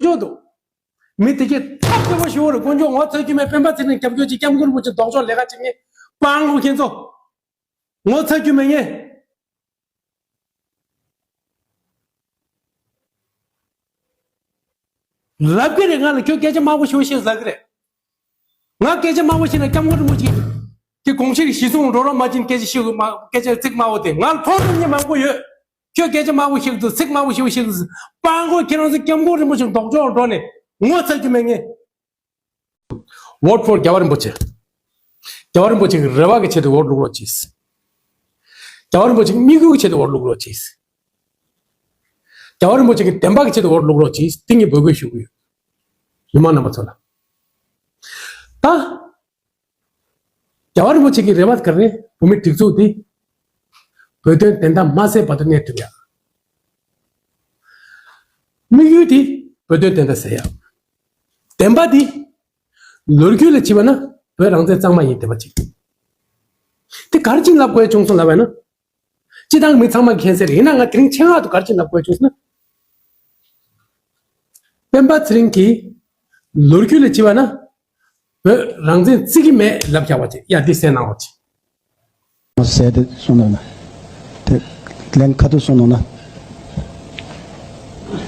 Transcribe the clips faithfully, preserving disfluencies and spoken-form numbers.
འཇོག་འདུག་མི་དེ་གས་ཐབས་སྐྱོ་པོ་ཞུ་བར་དཀོན་མཆོག་ངོ་ཚ་རྒྱུ་མེད། སྤེན་པ་ཚེ་རིང་རྒྱབ་སྐྱོར་གྱི་སྐྱབས་མགོན་རིན་པོ་ཆེ་ལྡོག་ཕྱོགས་ལས་ཀ་བྱེད་མཁན་སྤང་ཁོ་ཁྱེད་ཚོ་ངོ་ཚ་རྒྱུ་མེད་ངས། ལབ་ཀྱི་རེད། ང་ལ་ཁྱོད་སྐད་ཆ་དམའ་པོ་ཞུ་ཤེས་ཟ་གི་རེད། ང་སྐད་ཆ་དམའ་པོ་བཤད་ན་སྐྱབས་མགོན་རིན་པོ་ཆེ་གི་དགོངས་གཞི་གཞི་བཟུང་འགྲོ་རོགས་མ་བྱིན། སྐད་ཆ་ཤིག་སྐད་ཆ་ཚིག་དམའ་བོ་དེ་ང་ལ་མཐོང་ཐུབ་མཁན་མང་པོ་ཡོད། ཁྱོད་སྐད་ཆ་དམའ་པོ་བཤད་འདུག་ཚིག་དམའ་པོ་ཞིག་བཤད་འདུག་སྤང་ཁོ་ཁྱེད་རང་ཚོ་སྐྱབས་མགོན་རིན་པོ་ཆེ་ལྡོག་ཕྱོགས་འགྲོ་ནས་ངོ་ཚ་རྒྱུ་མེད་ངས། Vote for རྒྱལ་བ་རིན་པོ་ཆེ། རྒྱལ་བ་རིན་པོ་ཆེ་གི་རེ་བ་གི་ཆེད་དུ་ཝོཊ་བླུག་རོགས་གྱིས། རྒྱལ་བ་རིན་པོ་ཆེ་གི་དམིགས་ཡུལ་གྱི་ཆེད་དུ་ཝོཊ་བླུག་རོགས་གྱིས། རྒྱལ་བ་རིན་པོ་ཆེ་གི་བདེན་པ་གི་ཆེད་དུ་ཝོཊ་བླུག་རོགས་གྱིས། དེ་ངས་འབོད་སྐུལ་ཞུ་གི་ཡོད། མི་མང་རྣམ་པ་ཚོ་ལ། ད། རྒྱལ་བ་རིན་པོ་ཆེ་གི་རེ་བ་ག་རེ། བོད་མི་སྒྲིག་འཛུགས་འདི་བོད་དོན་བདེན་མཐའ་མ་གསལ་བར་དུ་གནས་ཐུབ་ཡ། དམིགས་ཡུལ་འདི་བོད་དོན་བདེན་མཐའ་གསལ་ཡ། བདེན་པ་འདི་ལོ་རྒྱུས་ལ་བྱས་པ་ན་བོད་རང་བཙན་གཙང་མ་ཡིན་བསྡད་པ་ཅིག་དེ་ག་རེ་བྱས་ནས་ལབ་དགོས་བྱུང་སོང་ལབ་པ་ན། སྤྱི་བཏང་གི་མི་ཚང་མ་མཁྱེན་གསལ་རེད། ཡིན་ན་ང་དེ་རིང་ཆེད་མངགས་ཏུ་ག་རེ་བྱས་ནས་ལབ་དགོས་བྱུང་སོང་ན། སྤེན་པ་ཚེ་རིང་གིས་ལོ་རྒྱུས་ལ་བྱས་པ་ན། བོད་རང་བཙན་བརྩི་གི་མེད་ལབ་བཞག་པ་ཅིག་ཡ་འདི་གསན་གནང་རོགས་གྱིས། ཟེར་ཏེ་གསུངས་འདུག་ན། དེ་ལན་ཁ་ཐུག་གསུངས་འདུག་ན།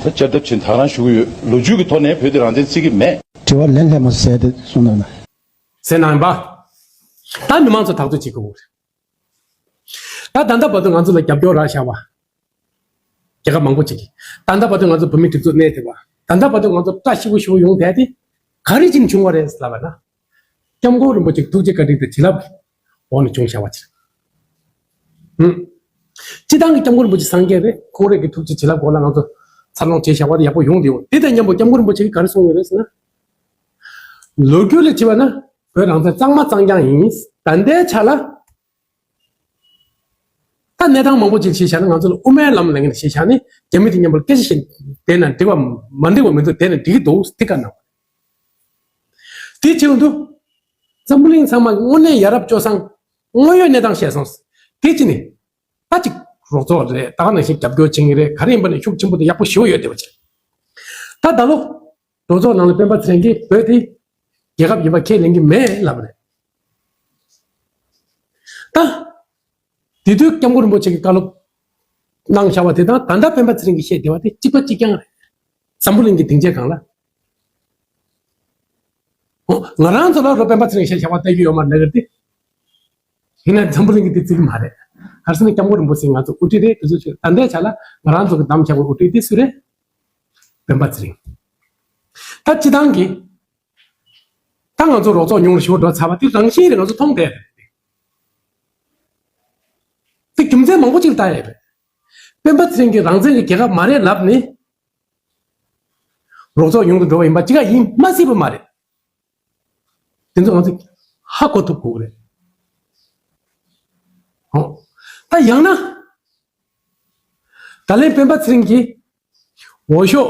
ད་བསྐྱར་ལྡབ་ཕྱིན་ད་རང་ཞུ་གི་ཡོད། ལོ་རྒྱུས་ཀྱི་ཐོག་ནས་བོད་དེ་རང་བཙན་བརྩི་གི་མེད། དྲི་བ་ལན་སླེབས་མ་ཟེར་ཏེ་གསུངས་འདུག་ན། ཟེར་གནང་ཡིན་པ། ད་མི་མང་ཚོ་ཐག་གཅོད་བྱེད་དགོས་རེད། ད་ད་ལྟ་བར་དུ་ང་ཚོ་ལ་རྒྱབ་སྐྱོར་རག་བཞག་པ། རྒྱལ་ཁབ་མང་པོ་ཅིག་གིས། ད་ལྟ་བར་དུ་ང་ཚོ་བོད་མི་སྒྲིག་འཛུགས་གནས་ཐུབ་པ། ད་ལྟ་བར་དུ་ང་ཚོ་བཀྲ་ཤིས་པོ་ཞིག་ཡོང་བསྡད་དེ། ག་རེ་བྱས་ནས་བྱུང་བ་རེད་ལབ་པ་ན། སྐྱབས་མགོན་རིན་པོ་ཆེའི་ཐུགས་རྗེ་བཀའ་དྲིན་དང་བྱིན་རླབས་ཀྱི་འོག་ནས་བྱུང་བཞག་པ་ཅིག་ཧུམ། སྤྱི་བཏང་གི་སྐྱབས་མགོན་རིན་པོ་ཆེ་སངས་རྒྱས་རེད། ཁོང་རང་གི་ཐུགས་རྗེ་བྱིན་རླབས་འོག་ལ་ང་ཚོ་འཚར་ལོངས་བྱས་བཞག་པ་དེ་ཡག་པོ་ཡོང་བསྡད་ཡོད། དེ་དང་མཉམ་པོ་སྐྱབས་མགོན་རིན་པོ་ཆེ་གིས་ག་རེ་གསུངས་ཡོད་རེད་ཟེར་ན། ལོ་རྒྱུས་ལ་བྱས་པ་ན་བོད་རང་བཙན་གཙང་མ་གཙང་རྐྱང་ཡིན། ད་ལྟའི་ཆ་ལ། ད་གནས་སྟངས་མང་པོ་ཅིག་གཞི་བཞག་ན། ང་ཚོ་ལ་དབུ་མའི་ལམ་ལ་ངེས་ནས་གཞི་བཞག་ནས་རྒྱ་མི་དང་མཉམ་པོ་སྐད་ཆ་བཤད་བསྡད་ན་འགྲིག་པ་མ་འགྲིག་པ་མི་འདུག་བསྡད་ན་འགྲིག་གི་འདུག་དེ་བཀའ་གནང་བ་རེད། དེ་བྱེད་དུས་འཛམ་བུ་གླིང་ཚང་མ་དངོས་གནས་ཡ་རབས་སྤྱོད་བཟང་དངོས་ཡོད་གནས་སྟངས་བཤད་སོང་། དེ་བྱས་ནས་ད་ཅིག་རོགས་ཚོགས་རེད། ད་ག་ནང་བཞིན་རྒྱབ་སྐྱོར་བྱེད་ངེས་རེད། ག་རེ་ཡིན་པ་ནས་ཤུགས་ཆེན་པོ་དང་ཡག་པོ་ཞེ་པོ་ཡོད་བསྡད་པ་བྱས། ད་ད་ལོ་རོགས་ཚོགས་ནང་ལ་སྤེན་པ་ཚེ་རིང་གིས་བོད་དེ་རྒྱལ་ཁབ་ཡིན་པ་ཁས་ལེན་གྱི་མེད་ལབ་པ་རེད། ད། དེ་དུས་སྐྱབས་མགོན་རིན་པོ་ཆེ་གིས་བཀའ་སློབ་གནང་བཞག་པ་དེ་དང་ད་ལྟ་སྤེན་པ་ཚེ་རིང་གིས་བཤད་བསྡད་པ་དེ་གཅིག་པ་གཅིག་རྐྱང་རེད། འཛམ་བུ་གླིང་གི་སྡིངས་ཆའི་སྒང་ལ། ཨོ། ང་རང་ཚོ་ལ་རོ་སྤེན་པ་ཚེ་རིང་བཤད་བཞག་པ་ལྟ་རྒྱུ་ཡོད་མ་རེད་ལབ་ཀྱི་རེད་དེ། ཡིན་ན་འཛམ་བུ་གླིང་གིས་དེ་བརྩི་གི་མ་རེད། ག་རེ་ཟེར་ན་སྐྱབས་མགོན་རིན་པོ་ཆེ་ང་ཚོ་དབུ་ཁྲིད་རེད། དེ་ཚོ་ཆོས་ད་ལྟའི་ཆ་ལ་ང་རང་ཚོ་གི་བདམས་བཞག་པའི་དབུ་ཁྲིད་དེ་སུ་རེད། སྤེན་པ་ཚེ་རིང་། ད་སྤྱི་བཏང་གི་ད་ང་ཚོ་རོགས་ཚོགས་ཉུང་རུ་ཞེ་པོ་འགྲོ་ཚར་བ་དེ་རང་བཞིན་རེད། ང་ཚོ་མཐོང་བསྡད་རེད། དེ་རྒྱུ་མཚན་མང་པོ་ཅིག་ལྟ་ཡས་རེད། སྤེན་པ་ཚེ་རིང་གིས་རང་བཙན་གྱི་རྒྱལ་ཁབ་མ་རེད་ལབ་ནས་རོགས་ཚོགས་ཉུང་དུ་འགྲོ་བ་ཡིན་པ་ཅི་ག་ཡིན་མ་སྲིད་པ་མ་རེད། དེ་ཚོ་ང་ཚོ་ཧ་གོ་ཐུབ་དགོས་ཀྱི་རེད། ཧོ། ད་ཡང་ན། ད་ལན་སྤེན་པ་ཚེ་རིང་གིས་འོས་ཤོག་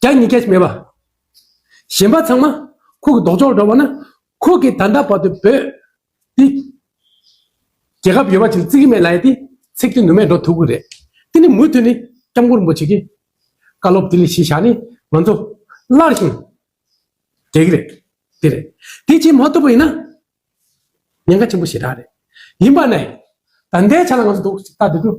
བརྒྱ་ཉིས་བརྒྱ་ཞིག་མེད་པ། གཞན་པ་ཚང་མ་ཁོ་གི་ལྡོག་ཕྱོགས་འགྲོ་བ་ན། ཁོ་གིས་ད་ལྟ་བར་དུ་བོད་འདི་རྒྱལ་ཁབ་ཡོད་པ་ཅིག་བརྩི་གི་མེད་ལབ་ཡ་དེ་ཚིག་དེ་ནུ་མས་འགྲོ་ཐུབ་ཀྱི་རེད། དེ་ནི་མུ་མཐུད་ནས་སྐྱབས་མགོན་རིན་པོ་ཆེ་གིས་བཀའ་སློབ་དེ་ལ་གཞི་བཞག་ནས་ང་ཚོ་སླར་ཞིང་རྒྱས་ཀྱི་རེད། དེ་རེད། དེ་བྱེད་མ་ཐུབ་པ་ཡིན་ན། ཉེན་ཁ་ཆེན་པོ་ཞེ་དྲག་རེད། ཡིན་པ་ནས། ད་ལྟའི་ཆ་ལ་ང་ཚོ་འདུག་ལྟ་དུས།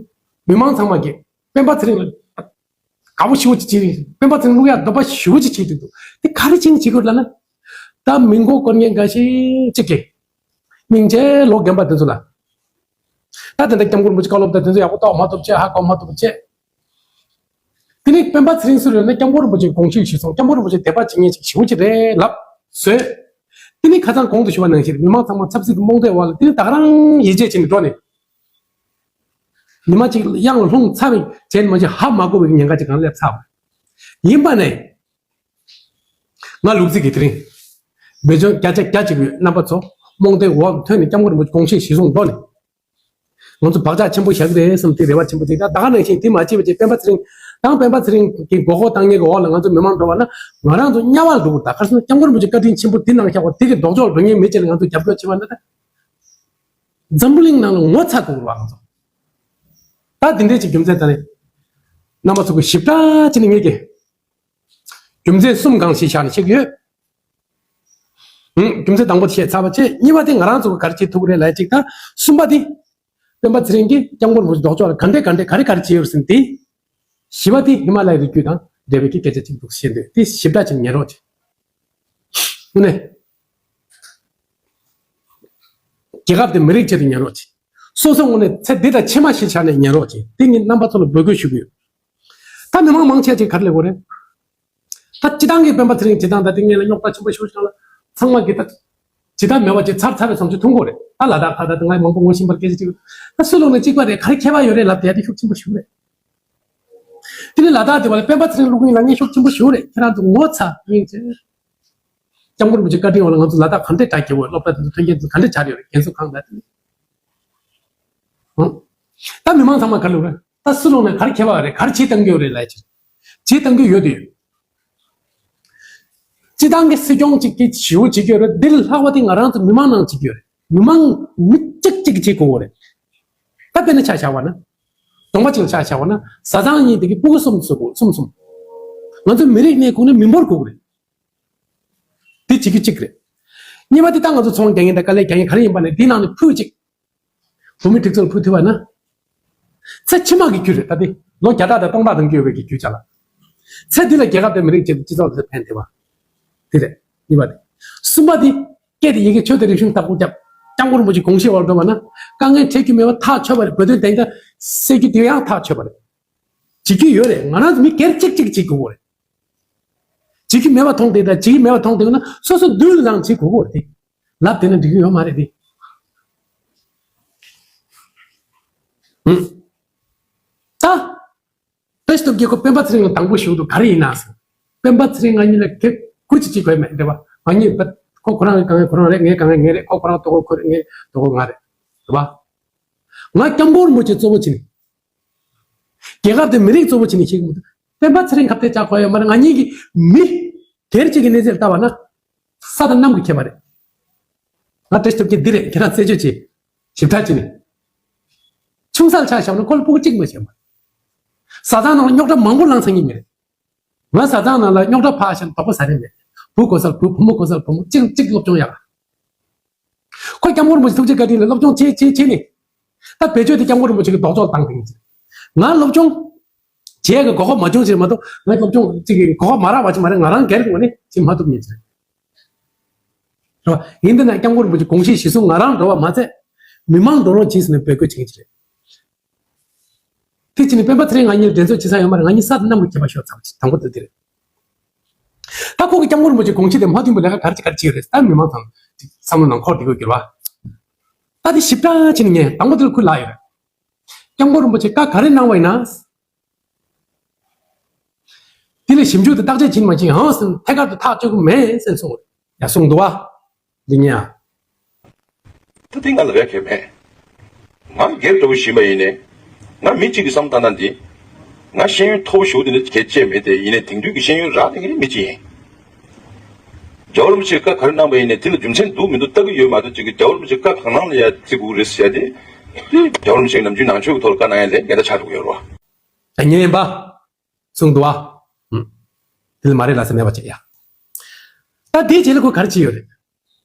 མི་མང་ཚང་མ་གིས་སྤེན་པ་ཚེ་རིང་ལ་དགའ་པོ་ཞེ་པོ་ཅིག་བྱེད། སྤེན་པ་ཚེ་རིང་བླུག་ཡག་འདོད་པ་ཞེ་པོ་ཅིག་བྱེད་དུས་འདུག་དེ་ག་རེ་བྱས་ནས་བྱེད་དགོས་ལབ་ན། ད་མི་མགོ་སྐོར་མཁན་འགའ་ཤས་ཅིག་གིས། སྙིང་རྗེ་ལོ་རྒན་པ་དེ་ཚོ་ལ། ད་དེ་འདྲ་སྐྱབས་མགོན་རིན་པོ་ཆེ་བཀའ་སློབ་དང་དེ་ཚོ་ཡག་པོ་རྟོགས་མ་ཐུབ་བྱས། ཧ་གོ་མ་ཐུབ་བྱས། དེ་ནས་སྤེན་པ་ཚེ་རིང་སུ་རེད་ན་སྐྱབས་མགོན་རིན་པོ་ཆེའི་དགོངས་གཞི་གཞིར་བཟུང་། སྐྱབས་མགོན་རིན་པོ་ཆེ་དད་པ་བྱེད་མཁན་ཞིག་ཞེ་པོ་ཅིག་རེད་ལབ་བཟོས། དེ་ནས་ཁ་སང་གོང་དུ་ཞུས་པ་ནང་བཞིན་མི་མང་ཚང་མ་ཆབ་སྲིད་ཀྱི་རྨོངས་དད་འོག་ལ། དེ་ནས་ད་ག་རང་ཡིད་ཆེས་བྱས་ནས་འགྲོ་ནས། ཉི་མ་གཅིག་གཡང་ལྷུང་ཚར་བའི་རྗེས་མ་གཅིག་ཧ་མ་གོ་བའི་ཉེན་ཁ་ཅིག་གང་སླེབས་ཚར་བ་ཡིན་པ་ནས། ང་ལུག་རྫི་གིས་དེ་རིང་འབད་བརྩོན་བརྒྱ་ཆ་བརྒྱ་བྱེད་ཀྱི་ཡོད། རྣམ་པ་ཚོ་རྨོངས་དད་འོག་ཐོན་ནས་སྐྱབས་མགོན་རིན་པོ་ཆེ་དགོངས་གཞི་གཞིར་བཟུང་འགྲོ་ནས། ང་ཚོ་བག་ཆགས་ཆེན་པོ་བཞག་གི་རེད་བསམ་དེ་རེ་བ་ཆེན་པོ་ཅིག་ད་ད་ག་ནང་བཞིན་དེ་མ་བྱས་པ་བྱས་སྤེན་པ་ཚེ་རིང་དང་སྤེན་པ་ཚེ་རིང་གི་མགོ་སྐོར་བཏང་མཁན་གྱི་འོག་ལ་ང་ཚོ་མི་མང་འགྲོ་བ་ན་ང་རང་ཚོ་དམྱལ་བར་འགྲོ་གི། ད་ག་རེ་ཟེར་ན་སྐྱབས་མགོན་རིན་པོ་ཆེ་བཀའ་དྲིན་ཆེན་པོ་འདི་གནང་བཞག་པ་དེ་གི་ལྡོག་ཕྱོགས་འགྲོ་མཁན་མི་ཅིག་ལ་ང་ཚོ་རྒྱབ་སྐྱོར་བྱེད་པ་ན་ད་འཛམ་བུ་གླིང་ནང་ལ་ངོ་ཚ་དགོས་རེད་བ། ང་ཚོ་ད་དེ་འདྲའི་ཅིག་རྒྱུ་མཚན་ད་ནི་རྣམ་པ་ཚོ་གི་ཞིབ་ཕྲ་ཅིག་ནི་ངེད་ཀྱི་ རྒྱུ་མཚན་གསུམ་གང་ཞིག་བཞག་ནས་བཤད་ཀྱི་ཡོད། ཧུམ། རྒྱུ་མཚན་དང་པོ་དེ་བཤད་ཚར་བ་བྱས། གཉིས་པ་དེ་ང་རང་ཚོ་ག་རེ་བྱེད་ཐུབ་ཀྱི་རེད་ལབ་ཅིག་དང་། གསུམ་པ་དེ། སྤེན་པ་ཚེ་རིང་གིས་སྐྱབས་མགོན་རིན་པོ་ཆེ་ལྡོག་ཕྱོགས་ལ་ག་འདྲས་ག་འདྲས་ག་རེ་ག་རེ་བྱས་ཡོད་ཟིན་ཏེ། བཞི་པ་དེ་ཧི་མ་ལ་ཡའི་རི་རྒྱུད་དང་འབྲེལ་བའི་གི་སྐད་ཆ་གཅིག་འདུག་བཤད་འདོད་དེ་ཞིབ་ཕྲ་ཅིག་ཉན་རོགས་གྱིས། དངོས་གནས། རྒྱལ་ཁབ་དེ་མི་རིགས་ཆེད་དུ་ཉན་རོགས་གྱིས། སོ་སོ་དངོས་གནས་ཚེ་འདི་དང་ཕྱི་མ་ཞིག་ཆགས་ནས་ཉན་རོགས་གྱིས། དེ་ངས་རྣམ་པ་ཚོ་ལ་འབོད་སྐུལ་ཞུ་གི་ཡོད། ད་མི་མང་མང་ཆེ་ཅིག་ག་རེ་ལབ་དགོས་རེད། ད་སྤྱི་བཏང་གི་སྤེན་པ་ཚེ་རིང་སྤྱི་བཏང་ད་དེ་ངས་ལ་རྙོག་དྲ་ཆེན་པོ་ཞིག་བྱུང་ལ། ཚང་མ་གི་ད་ཇི་ལྟར་མེད་པ་ཅིག་ཚར་ཚར་བའི་བཟང་སྤྱོད་མཐོང་གི་རེད། ད་ལ་དྭགས་ཁ་ད་ང་མང་པོ་ངོ་ཤེས་པར་སྐད་ཆ་ཅིག་ད་སུ་ལོག་ནས་གཅིག་པ་རེད། ག་རེ་ཁྱད་པར་ཡོད་རེད་ལབ་དེ་ཡ་དེ་ཤུགས་ཆེན་པོ་ཞིག་རེད། དེ་ནས་ལ་དྭགས་དེ་བ་ལ་སྤེན་པ་ཚེ་རིང་ལུག་གཉིས་ལ་ངས་ཤུགས་ཆེན་པོ་ཞིག་རེད། ཁྱེད་རང་ཚོ་ངོ་ཚ་ཡིན་ཅེ། སྐྱབས་མགོན་རིན་པོ་ཆེ་བཀའ་དྲིན་འོག་ལ་ང་ཚོ་ལ་དྭགས་ག་འདྲས་དྲག་གི་འོ། སློབ་གྲྭ་དེ་ཚོ་ཐོན་མཁན་ཚོ་ག་འདྲས་ཆགས་ཡོད་རེད། རྒན་གསོ་ཁང་ད་དེ་ནས། ད་མི་མང་ཚང་མ་ག་རེ་ལབ་རེད། ད་སུ་ལོག་ནས་ག་རེ་ཁྱད་པར་རེད། ག་རེ་བྱེད་བཏང་གི་ཡོད་རེད་ལབ་ཅིག་བྱེད་བཏང་གི་ཡོད་དེ་ཡོད། སྤྱི་བཏང་གི་སྲིད་སྐྱོང་གཅིག་གིས་ཞེ་པོ་བྱེད་ཀྱི་ཡོད་རེད། འདི་ལས་ལྷག་པ་དེ་ང་རང་ཚོ་མི་མང་ནང་བྱེད་ཀྱི་ཡོད་རེད། མི་མང་མི་གཅིག་གཅིག་གིས་བྱེད་དགོས་རེད། ད་དཔེར་ན་ཆ་བཞག་པ་ན། གདོང་པ་གཅིག་ལ་ཆ་བཞག་པ་ན། བཟའ་ཚང་གཉིས་དེ་གི་སྤུ་གུ་གསུམ་གསུམ་གསུམ་གསུམ། ང་ཚོ་མི་རིགས་གནས་ཁུངས་ནི་མི་འབོར་དགོས་རེད། དེ་བྱེད་རྒྱུ་གཅིག་རེད། གཉིས་པ་དེ་ད་ང་ཚོ་ཚོང་རྒྱག་མཁན་དང་དཀའ་ལས་རྒྱག་མཁན་ག་རེ་ཡིན་པ་ནས་འདི་ནང་ནས་ཕུད་ཅིག་བོད་མི་སྒྲིག་འཛུགས་ལ་ཕུལ་ཐུབ་པ་ན། ཚེ་ཕྱི་མ་གི་རྒྱུ་རེད། ད་དེ་ལོ་བརྒྱ་ཕྲག་དང་སྟོང་ཕྲག་དང་རྒྱུ་ཡོད་པའི་གི་རྒྱུ་ཆ་ལ། ཚེ་འདི་ལ་རྒྱལ་ཁབ་དང་མི་རིགས་ཆེད་དུ་སྤྱི་ཚོགས་ལ་ཕན་ཐོགས་པ། དེ་རེད། གཉིས་པ་དེ། གསུམ་པ་དེ། སྐད་དེ་ཡི་གེ་ཆོས་དང་རིག་གཞུང་ལྟ་བུ་རྒྱབ། སྐྱབས་མགོན་རིན་པོ་ཆེ་དགོངས་གཞི་འོག་ལ་འགྲོ་བ་ན། དཀའ་ངལ་འཕྲད་རྒྱུ་མེད་པ་ཐག་ཆོད་པ་རེད། བོད་དོན་བདེན་མཐའ་གསལ་རྒྱུ་དེ་ཡང་ཐག་ཆོད་པ་རེད། བྱེད་རྒྱུ་ཡོད་རེད། ང་རང་ཚོ་མི་སྒེར་གཅིག་གཅིག་བྱེད་དགོས་རེད། བྱེད་རྒྱུ་མེད་པ་མཐོང་དེ་དང་བྱེད་ཀྱི་མེད་པ་མཐོང་དེ་ན་སོ་སོ་མདུན་ལ་བྱེད་དགོས་རེད། ལབ་དེ་ན་འགྲིག་གི་ཡོད་མ་རེད་དེ། ཧུམ། ད། བཀྲ་ཤིས་སྟོབས་རྒྱལ་ཁོ་སྤེན་པ་ཚེ་རིང་ལ་དང་པོ་ཞུགས་འདུག་ག་རེ་ཡིན་ན་ཟེར། སྤེན་པ་ཚེ་རིང་ང་གཉིས་ལ་གེ་ཁུ་ཅི་ཅི་གོ་མེད་འདྲ་བ། ང་གཉིས་པ་ཁོ་ཁོ་རང་གི་དཀའ་ངལ་ཁོ་རང་རེད། ངའི་དཀའ་ངལ་ངའི་རེད། ཁོ་ཁོ་རང་ལྟོ་གོས་ཁོ་རེད། ངའི་ལྟོ་གོས་ང་རེད། རེད་བ། ང་སྐྱབས་མགོན་རིན་པོ་ཆེ་གཙོ་བོ་བྱས་ནས། རྒྱལ་ཁབ་དེ་མི་རིགས་གཙོ་བོ་བྱས་ནས་བཤད་གི་མི་འདུག་སྤེན་པ་ཚེ་རིང་ཁ་གཏད་བཅག་དགོས་ཡོད་མ་རེད། ང་གཉིས་ཀྱི་མི་སྒེར་གཅིག་གི་གནས་ཚད་ལྟ་བ་ན། ས་དང་གནམ་གྱི་ཁྱད་པར་རེད། ང་བཀྲ་ཤིས་སྟོབས་རྒྱལ་འདི་རེད། ཁྱེད་རང་རྩད་གཅོད་བྱེད། ཞིབ་ཕྲ་བྱས་ནས། ཆུང་ས་ལ་ཆ་བཞག་ན་ཁོ་ལ་སྤུ་གུ་གཅིག་མ་བྱས་མ། བཟའ་ཚང་ནང་ལ་རྙོག་དྲ་མང་པོ་ལངས་ཚར་ངེས་མེད་རེད། ང་བཟའ་ཚང་ནང་ལ་རྙོག་དྲ་ཕར་བཞག་ན་དོགས་པ་ཟ་རེ་མེད། བུ་གོ་ས་ལ་བུ། བུ་མོ་གོ་ས་ལ་བུ་མོ། གཅིག་གཅིག་སློབ་སྦྱོང་ཡག་ཁོ་སྐྱབས་མགོན་རིན་པོ་ཆེ་ཐུགས་རྗེ་བཀའ་དྲིན་ལ་སློབ་སྦྱོང་བྱེད་བྱེད་བྱེད་ནས། ད་བེད་སྤྱོད་དེ་སྐྱབས་མགོན་རིན་པོ་ཆེ་གི་ལྡོག་ཕྱོགས་བཏང་གི་ཡིན། ང་སློབ་སྦྱོང་བྱེད་ཡག་གི་གོ་སྐབས་མ་བྱུང་ཟེར་མ་གཏོགས། ང་སློབ་སྦྱོང་གཅིག་གི་གོ་སྐབས་མ་རག་པ་ཅིག་མ་རེད། ང་རང་སྒེར་གྱི་ངོས་ནས་བྱེད་མ་ཐུབ་ངེས་ཅིག་རེད། རེད་བ། ཡིན་དེ་ན་སྐྱབས་མགོན་རིན་པོ་ཆེ་དགོངས་གཞི་གཞིར་བཟུང་ང་རང་འགྲོ་བ་མ་ཚད། མི་མང་འགྲོ་རོགས་གྱིས་ཟེར་ནས་འབོད་སྐུལ་བྱེད་ཀྱི་རེད། དེ་ཕྱིན་ནས་སྤེན་པ་ཚེ་རིང་ང་གཉིས་འགྲན་རྩོད་བྱེད་ས་ཡོད་མ་རེད། ང་གཉིས་ས་དང་གནམ་གྱི་ཁྱད་པར་ཤོར་ཚར་བ་ཅིག་དང་པོ་དེ་དེ་རེད། ད་ཁོ་གི་སྐྱབས་མགོན་རིན་པོ་ཆེ་དགོངས་གཞི་དེ་མ་མཐུན་པ་ལས་ཀ་ག་རེ་བྱེད་ག་རེ་བྱེད་ཀྱི་རེད། ད་མི་མང་ཚང་བསམ་བློ་ནང་འཁོར་བསྡད་དགོས་ཀྱི་རེད་བ། ད་དེ་ཞིབ་ཕྲ་བྱས་ནས་ངས་དང་པོ་དེ་ལ་ཁུར་ལ་ཡོད་རེད། སྐྱབས་མགོན་རིན་པོ་ཆེ་བཀའ་ག་རེ་གནང་བ་ཡིན་ན། དེ་ལ་ཞིབ་འཇུག་དང་བརྟག་དཔྱད་བྱེད་མ་བྱེད་ཧང་སང་ཐད་ཀར་དུ་ཐག་གཅོད་ཀྱི་མེད་ཟེར་གསུངས། ཡ་གསུངས་འདུག་བ། འདི་ཉན་ཨ། ད་འདི་ང་ལ་རེ་གལ་མེད། ང་སྒེར་འདྲ་བོ་ཞིག་མ་ཡིན་ནས། ང་མི་གཅིག་གི་བསམ་སྟངས་ན་འདི། ང་ཤེས་ཡོན་མཐོ་པོ་ཞུ་དེ་འདྲ་གལ་ཆེ་མེད་དེ། ཡིན་ནའི་དེང་དུས་ཀྱི་ཤེས་ཡོན་རག་དེ་གི་མི་གཅིག་ཡིན། རྒྱལ་བ་རིན་པོ་ཆེས་བཀའ་ག་རེ་གནང་པ་ཡིན་ནའི་དེ་ལ་རྒྱུ་མཚན་འདུག་མི་འདུག་ལྟ་གི་ཡོད་མ་གཏོགས། གཅིག་གི་རྒྱལ་བ་རིན་པོ་ཆེས་བཀའ་གང་གནང་ལ་ཡ་བརྩི་དགོས་རེད་ཟེར་ཡ་དེ། དེ་རྒྱལ་བ་རིན་པོ་ཆེ་ནམ་རྒྱུན་ནང་ཆོས་ཀྱི་ཐོག་ལ་བཀའ་གནང་ཡ་ལས་འགལ་ཟླ་ཆགས་འགྲོ་གི་ཡོད་རེད་བ། ད་ཉན་ཡིན་པ། གསུངས་འདུག་བ། ཨུམ། དེ་ལ་མ་རེད་ལ་ཟེར་མེད་པ་བྱས་ཡ། ད་དེའི་རྗེས་ལ་ཁོ་ག་རེ་བྱས་ཡོད་རེད།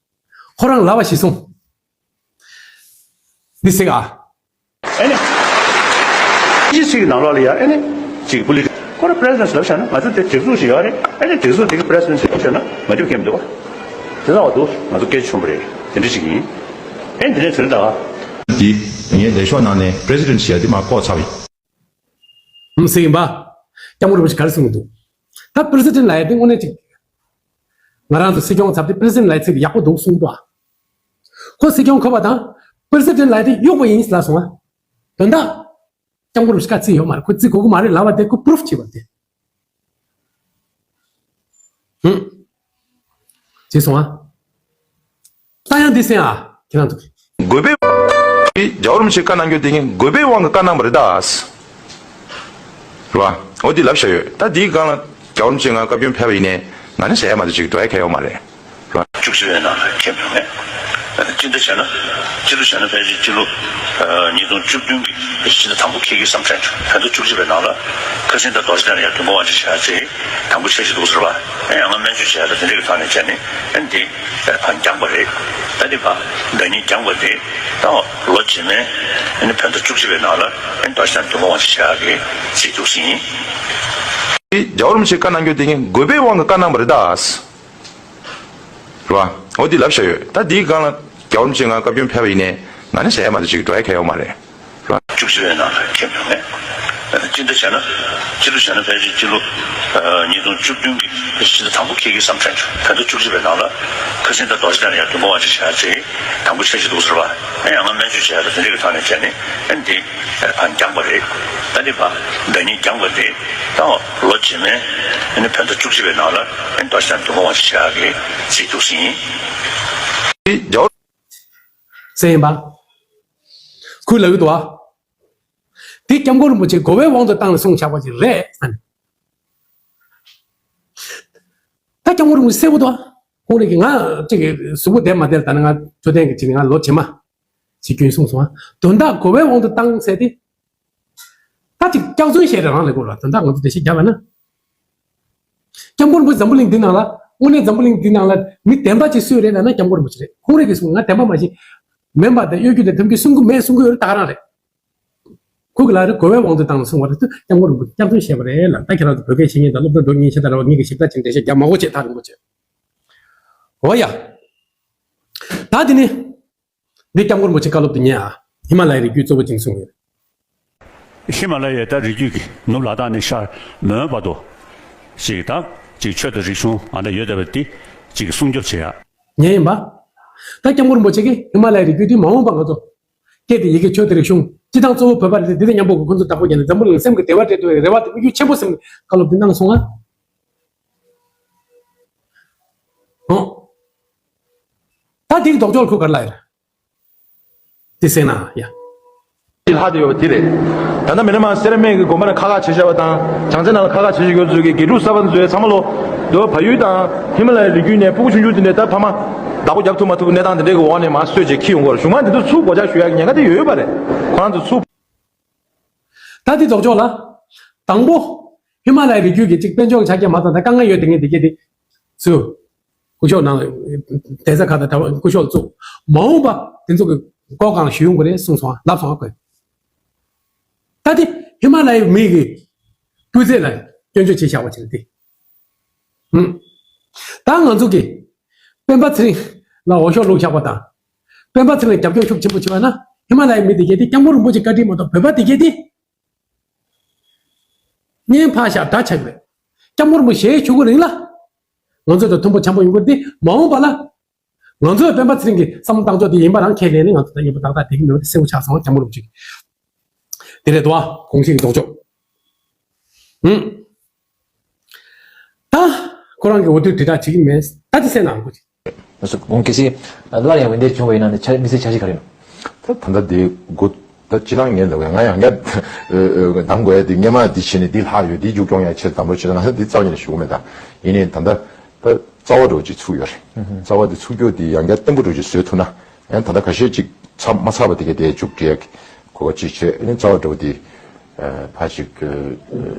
ཁོ་རང་ལབ་པ་ཞིག་གསུངས། འདི་ཟེར་ག་ཨེ་ནི། སྤྱི་ཚིག་གི་ནང་ལོགས་ལ་ཡ་ཨེ་ནི། ཅིག་པུ་ལི་ཁོ་རང་པི་རེ་སི་ཌེན་ཊི་ལབ་བཞག་ན། ང་ཚོ་དེ་སྒྲིག་འཛུགས་ཤིག་ཡོད་རེད། ཨེ་ནི་སྒྲིག་འཛུགས་དེ་གི་པི་རེ་སི་ཌེན་ཊི་ལབ་བཞག་ན་ང་ཚོ་མཁྱེན་མི་འདུག་བ། དེ་ལྟ་བ་འདུག་ང་ཚོ་སྐད་ཆ་ཆེན་པོ་རེད། དེ་འདྲ་ཞིག་ཡིན། ཨེ་ནི་དེ་ནས་ཟེར་ད། འདི་ངའི་ལས་ཤོག་ནང་ནས་པི་རེ་སི་ཌེན་ཊི་ཞེས་ཡ་དེ་མར་བཀོག་ཚར་བ་ཡིན། ཨུམ་ཟེར་ཡིན་པ། སྐྱབས་མགོན་རིན་པོ་ཆེ་ག་རེ་གསུངས་འདུག་ད་པི་རེ་སི་ཌེན་ཊི་ལབ་ཡ་དེ་དངོས་གནས་ཅིག་ང་རང་ཚོ་སྲིད་སྐྱོང་ཚབ་དེ་པི་རེ་སི་ཌེན་ཊི་ལབ་ཡ་ཚིག་དེ་ཡག་པོ་འདུག་གསུངས་འདུག་ཨ། ཁོ་སྲིད་སྐྱོང་ཁོ་པ་དང་པི་རེ་སི་ཌེན་ཊི་ལབ་ཡ་དེ་གཡུག་པ་ཡིན་ལབ་སོང་ཨ། དོན་དག་སྐྱབས་མགོན་རིན་པོ་ཆེ་བཀའ་བརྩི་ཡོད་མ་རེད། ཁོ་བརྩི་དགོས་ཀྱི་མ་རེད་ལབ་པ་དེ་ཁོ་པུ་རུབ་བྱས་པ་དེ། ཧུམ། བྱས་སོང་ཨ། ད་ཡང་འདི་གསན་ཨ། ཁྱེད་རང་ཚོ། དགོས་པའི། རྒྱལ་བ་རིན་པོ་ཆེས་བཀའ་གནང་རྒྱུ་དེ་ངས་དགོས་པའི་དབང་གིས་བཀའ་གནང་བ་རེད་ད། རེད་བ། འོ་འདི་ལབ་བཞག་ཡོད། ད་འདིའི་སྒང་ལ་རྒྱལ་བ་རིན་པོ་ཆེ་ང་བཀའ་བཀྱོན་ཕེབས་པ་ཡིན་ནའི་ང་ནི་ཟེར་ཡ་མ་གཏོགས་ཅིག་འགྲོ་ཡ་གང་ཡོད་མ་རེད། བཅུ་གསུམ་པའི་ནང་ལ་ཁྱེད་མི་མེད། སྤྱི་ཟླ་བྱས་ན། སྤྱི་ལོ་བྱས་ན་ཕལ་ཆེར་སྤྱི་ལོ་ཉིས་སྟོང་བཅུ་བདུན་གྱི་ཕྱི་ཟླ་དང་པོ་འཁེལ་གྱི་བསམ་དྲན་བྱུང་། ཕན་ཟླ་བཅུ་གཅིག་པའི་ནང་ལ་ཁ་སང་ད་རྡོ་རྗེ་གདན་ལ་ཡང་དུས་འཁོར་དབང་ཆེན་ཞལ་ཚེས་དང་པོ་འཆར་གཞི་འདུག་ཟེར་བ། ཨེ་ཡང་ང་སྨན་བཅོས་བྱས་ལ་དེ་འདྲ་གི་ཐོག་ནས་བྱས་ནས་ཨེ་འདི་ཕར་འགྱངས་པ་རེད། ད་འདི་ཕར་ཟླ་ཉིན་འགྱངས་པ་རེད། ད་ལོ་རྗེས་མའི་ཨེ་ནི་ཕན་ཟླ་བཅུ་གཅིག་པའི་ནང་ལ་ཨེ་རྡོ་རྗེ་གདན་དུས་འཁོར་དབང་ཆེན་ཞལ་གྱི་ཚིག་འདུག་ཟིན་ཡིན། རྒྱལ་བ་རིན་པོ་ཆེས་བཀའ་གནང་རྒྱུ་དེ་ངས་དགོས་པའི་དབང་གིས་བཀའ་གནང་བ་རེད་ད། རེད་བ། འོ་འདི་ལབ་བཞག་ཡོད། ད་འདིའི་སྒང་ལ་རྒྱལ་བ་རིན་པོ་ཆེ་ང་བཀའ་བཀྱོན་ཕེབས་པ་ཡིན་ནའི་ང་ནི་ཟེར་ཡ་མ་གཏོགས་ཅིག་འགྲོ་ཡ་གང་ཡོད་མ་རེད། བཅུ་གཅིག་པའི་ནང་ལ་ཁེལ་མྱོང་ངས། སྤྱི་ཟླ་བྱས་ན། སྤྱི་ལོ་བྱས་ན་ཕལ་ཆེར་སྤྱི་ལོ་ཉིས་སྟོང་བཅུ་བདུན་གྱི་ཕྱི་ཟླ་དང་པོ་འཁེལ་གྱི་བསམ་དྲན་བྱུང་། ཕན་ཟླ་བཅུ་གཅིག་པའི་ནང་ལ་ཁ་སང་ད་རྡོ་རྗེ་གདན་ལ་ཡང་དུས་འཁོར་དབང་ཆེན་ཞལ་ཚེས་དང་པོ་འཆར་གཞི་འདུག་ཟེར་བ། ཨེ་ཡང་ང་སྨན་བཅོས་བྱས་ལ་དེ་འདྲ་གི་ཐོག་ནས་བྱས་ནས་ཨེ་འདི་ཕར་འགྱངས་པ་རེད། ད་འདི་ཕར་ཟླ་ཉིན་འགྱངས་པ་རེད། ད་ལོ་རྗེས་མའི་ཨེ་ནི་ཕན་ཟླ་བཅུ་གཅིག་པའི་ནང་ལ་ཨེ་རྡོ་རྗེ་གདན་དུས་འཁོར་དབང་ཆེན་ཞལ་གྱི་ཚིག་འདུག་ཟིན་ཡིན། ཟེར་ཡིན་པ། ཁོས་ལབ་ཀྱི་འདུག་བ། དེ་སྐྱབས་མགོན་རིན་པོ་ཆེ་དགོས་པའི་དབང་དུ་བཏང་ནས་གསུངས་བཞག་པ་ཅིག་རེད་ཟེར་ནས། ད་སྐྱབས་མགོན་རིན་པོ་ཆེ་གསལ་པོ་འདུག་བ། ཁོང་རང་གིས་ང་ཅིག་གཟུགས་པོ་བདེ་མ་བདེ་ལ་ད་ནི་ང་འཕྲོད་བསྟེན་གྱི་ཅིག་ང་ལོ་རྗེས་མ་ཅིག་སྐྱོན་གསུངས་སོང་བ། དོན་དག་དགོས་པའི་དབང་དུ་བཏང་ཟེར་ཏེ། ད་ཅིག་སྐྱག་རྫུན་བཤད་རེད་རང་ལས་སྐོར་ལ་དོན་དག་ང་ཚོ་འགྲེལ་བཤད་རྒྱབ་པ་ན། སྐྱབས་མགོན་རིན་པོ་ཆེ་འཛམ་བུ་གླིང་འདི་ནང་ལ་དངོས་གནས་འཛམ་བུ་གླིང་འདི་ནང་ལ་མི་བདེན་པ་ཅིག་སུ་རེད་ལབ་ན་སྐྱབས་མགོན་རིན་པོ་ཆེ་རེད། ཁོང་རང་གིས་གསུངས་ང་བདེན་པ་མ་བྱེད། མེད་པ་དང་གཡོ་སྒྱུ་དང་ཐབས་སྐྱོ་གསུང་གི་མེད་གསུང་གི་ཡོད་རེད་ད་ག་རང་རེད། ཁོ་གི་ལ་རེ་གོ་བའི་དབང་དུ་བཏང་ནས་གསུང་བ་རེད་དུ་སྐྱབས་མགོན་རིན་པོ་ཆེ་སྐྱག་རྫུན་བཤད་པ་རེད་ལ། ད་ཁྱེད་རང་ཚོ་བོད་སྐད་ཤེས་མཁན་དང་སློབ་གྲྭ་འགྲོ་མཁན་ཤེས་ད་ར་བ་ངེད་ཀྱི་ཞིབ་ཕྲ་ཅིག་འགྲེལ་བཤད་རྒྱབ་མ་དགོས་བྱས་ད་རིན་པོ་ཆེ། འོ་ཡ། ད་དེ་ནི། འདི་སྐྱབས་མགོན་རིན་པོ་ཆེ་བཀའ་སློབ་དེ་ཉན་ཨ། ཧི་མ་ལ་ཡའི་རི་རྒྱུད་གཙོ་བོ་ཅིག་གསུངས་ཡོད། ཧི་མ་ལ་ཡའི་ད་རི་རྒྱུད་ཀྱི་ནུབ་ལ་དྭགས་ནས་ཤར་མོན་བར་དུ། ཅིག་ད་ཅིག་ཆོས་དང་རིག་གཞུང་ཨ་ད་ཡོད་བསྡད་པ་འདི་ཅིག་སྲུང་སྐྱོབ་བྱེད་ཡ། ཉན་ཡིན་པ། ད་སྐྱབས་མགོན་རིན་པོ་ཆེ་གིས་ཧི་མ་ལ་ཡའི་རི་རྒྱུད་འདི་མ་འོངས་པ་ང་ཚོ། སྐད་དེ་ཡི་གེ་ཆོས་དང་རིག་གཞུང་སྤྱི་བཏང་གཙོ་བོ་བོད་པ་རེད་དེ་འདི་དང་མཉམ་པོ་ཁོ་ཚོ་བདག་པོ་བརྒྱབ་ནས་འཛམ་བུ་གླིང་སེམས་ཀྱི་བདེ་བ་སྤྲད་ཐུབ་པའི་རེ་བ་དང་དམིགས་ཡུལ་ཆེན་པོ་སེམས་ཀྱི་བཀའ་སློབ་འདི་གནང་སོང་ང་། ཨོ། ད་འདིའི་ལྡོག་ཕྱོགས་ལ་ཁོས་ག་རེ་ལབ་ཡོད་རེད། དེ་གསན་ན་ཡ། ལྷག་བསྡད་ཡོད་པ་དེ་རེད། ད་ལྟ་མི་ན་མ་སེ་ར་སྨད་ཀྱི་དགོན་པ་ནང་ཁ་ཁ་བྱེད་བཞག་པ་དང་བྱང་རྩེ་ནང་ལ་ཁ་ཁ་བྱེད་བཞག་ཡོད་ཚོད་ཀྱི་དགེ་ཕྲུག་གསར་པ་ཚོས་ཚང་མ་ལོ། དེ་བ་བལ་ཡུལ་དང་ཧི་མ་ལ་ཡའི་རི་རྒྱུད་ནས་ཕྲུ་གུ་ཆུང་ཆུང་དེ་འདྲས་ད་ཕ་མ་བདག་པོ་རྒྱབ་ཐུབ་མ་ཐུབ་གནས་སྟངས་དེ་འདྲས་ཀྱི་འོག་ནས་མར་གསོད་བྱས་ཁྱེར་ཡོང་གི་ཡོད་རེད། གཞུག་མ་དེ་ཚོ་ཚུར་སྒོ་ལྕགས་གཞུ་ཡག་གི་ཉེན་ཁ་དེ་ཡོད་ཡོད་པ་རེད། ཁོ་རང་ཚོ་ཚུར། ད་དེ་ལྡོག་ཕྱོགས་ལ། དང་པོ། ཧི་མ་ལ་ཡའི་རི་རྒྱུད་ཀྱི་གཅིག་དཔལ་འབྱོར་གྱི་ཆ་རྐྱེན་མ་དང་ད་དཀའ་ངལ་ཡོད་དེ་ངས་དེ་གས་དེ། ཚུར། སྐུ་ཞབས་ནང་། གདན་ས་ཁག་དང་གྲྭ་པ་སྐུ་ཞབས་བཙུགས། མ་འོངས་པ་དེ་ཚོ་གི་སྒོ་གང་ཞུ་ཡོང་གི་རེད་གསུངས་སོང་ལབ་སོང་ཨ་ཁོས། ད་དེ་ཧི་མ་ལ་ཡའི་མི་གི་སྤུས་ཚད་ལ་སྐྱོན་བརྗོད་བྱས་བཞག་པ་ཅིག་རེད་དེ། ཧུམ། ད་ང་ཚོ་གི་སྤེན་པ་ཚེ་རིང་ལ་འོས་ཤོག་བླུགས་བཞག་པ་དང་། སྤེན་པ་ཚེ་རིང་ལ་རྒྱབ་སྐྱོར་ཤུགས་ཆེན་པོ་བྱས་པ་ན་ཧི་མ་ལ་ཡའི་མི་དེ་གས་དེ་སྐྱབས་མགོན་རིན་པོ་ཆེ་བཀའ་དྲིན་མ་གཏོགས་བོད་པ་དེ་གས་དེ། གཉེན་ཕར་བཞག་དགྲ་ཆགས་ཀྱི་རེད། སྐྱབས་མགོན་རིན་པོ་ཆེ་ཞུ་གི་རིང་ལ། ང་ཚོ་དང་མཐུན་པོ་འཆམ་པོ་ཡོང་གི་རེད་དེ་མ་འོངས་པ་ལ། ང་ཚོས་སྤེན་པ་ཚེ་རིང་གི་བསམ་བློ་བཏང་ཕྱོགས་དེ་ཡིན་པ་རང་ཁས་ལེན་ནས་ང་ཚོ་ད་ཡིན་པ་ཏག་ཏག་དེ་གི་མེད་པ་དེ་གསལ་པོ་ཆགས་སོང་སྐྱབས་མགོན་རིན་པོ་ཆེ་གི། དེ་རེད་དོ་ཨ་གོང་ཞིག་གི་ལྡོག་ཕྱོགས། ཧུམ། ད་ཁོ་རང་གི་འོས་བསྡུ་དྲིལ་བསྒྲགས་བྱེད་ཀྱི་མེད་ད་དེ་གསན་ནའང་གོ་ཅིག་ཁོང་གལ་སྲིད་སླར་ཡང་འོས་འདེམས་བྱུང་བ་ཡིན་ན་ནི་འཆར་དམིགས་བསལ་འཆར་གཞི་ག་རེ་ཡིན་ནམ། ད་ད་ལྟ་དེ་དགོས་ད་སྤྱིར་བཏང་ངས་ལབ་ཡ་ང་ཡང་ངས་འདང་དགོས་ཡ་དེ་སྔས་མ་འདི་བྱས་ནས་འདི་ལྷག་ཡོད་འདི་མཇུག་སྐྱོང་ཡ་ཆེད་དམ་པོ་བྱེད་ད་ང་ཚོ་འདི་རྩ་བ་ཉིད་ནས་ཞུ་གི་མེད་ད། ཡིན་ནའི་ད་ལྟ་ད་རྩ་བ་འདྲ་བོ་ཅིག་ཚུགས་ཡོད་རེད། རྩ་བ་འདི་ཚུགས་རྒྱུ་འདི་ཡང་བསྐྱར་བརྟན་པོ་འདྲ་བོ་ཅིག་བཟོས་ཐུབ་ན་ཡང་ད་ལྟ་ཁ་ཤས་ཅིག་ཚར་མ་ཚར་བ་དེ་ག་དེ་མཇུག་སྒྲིལ་ཡ་གི་གོ་སྐབས་ཅིག་བྱས་ཨ་ནི་རྩ་བ་འདྲ་བོ་འདི། ཕར་ཅིག་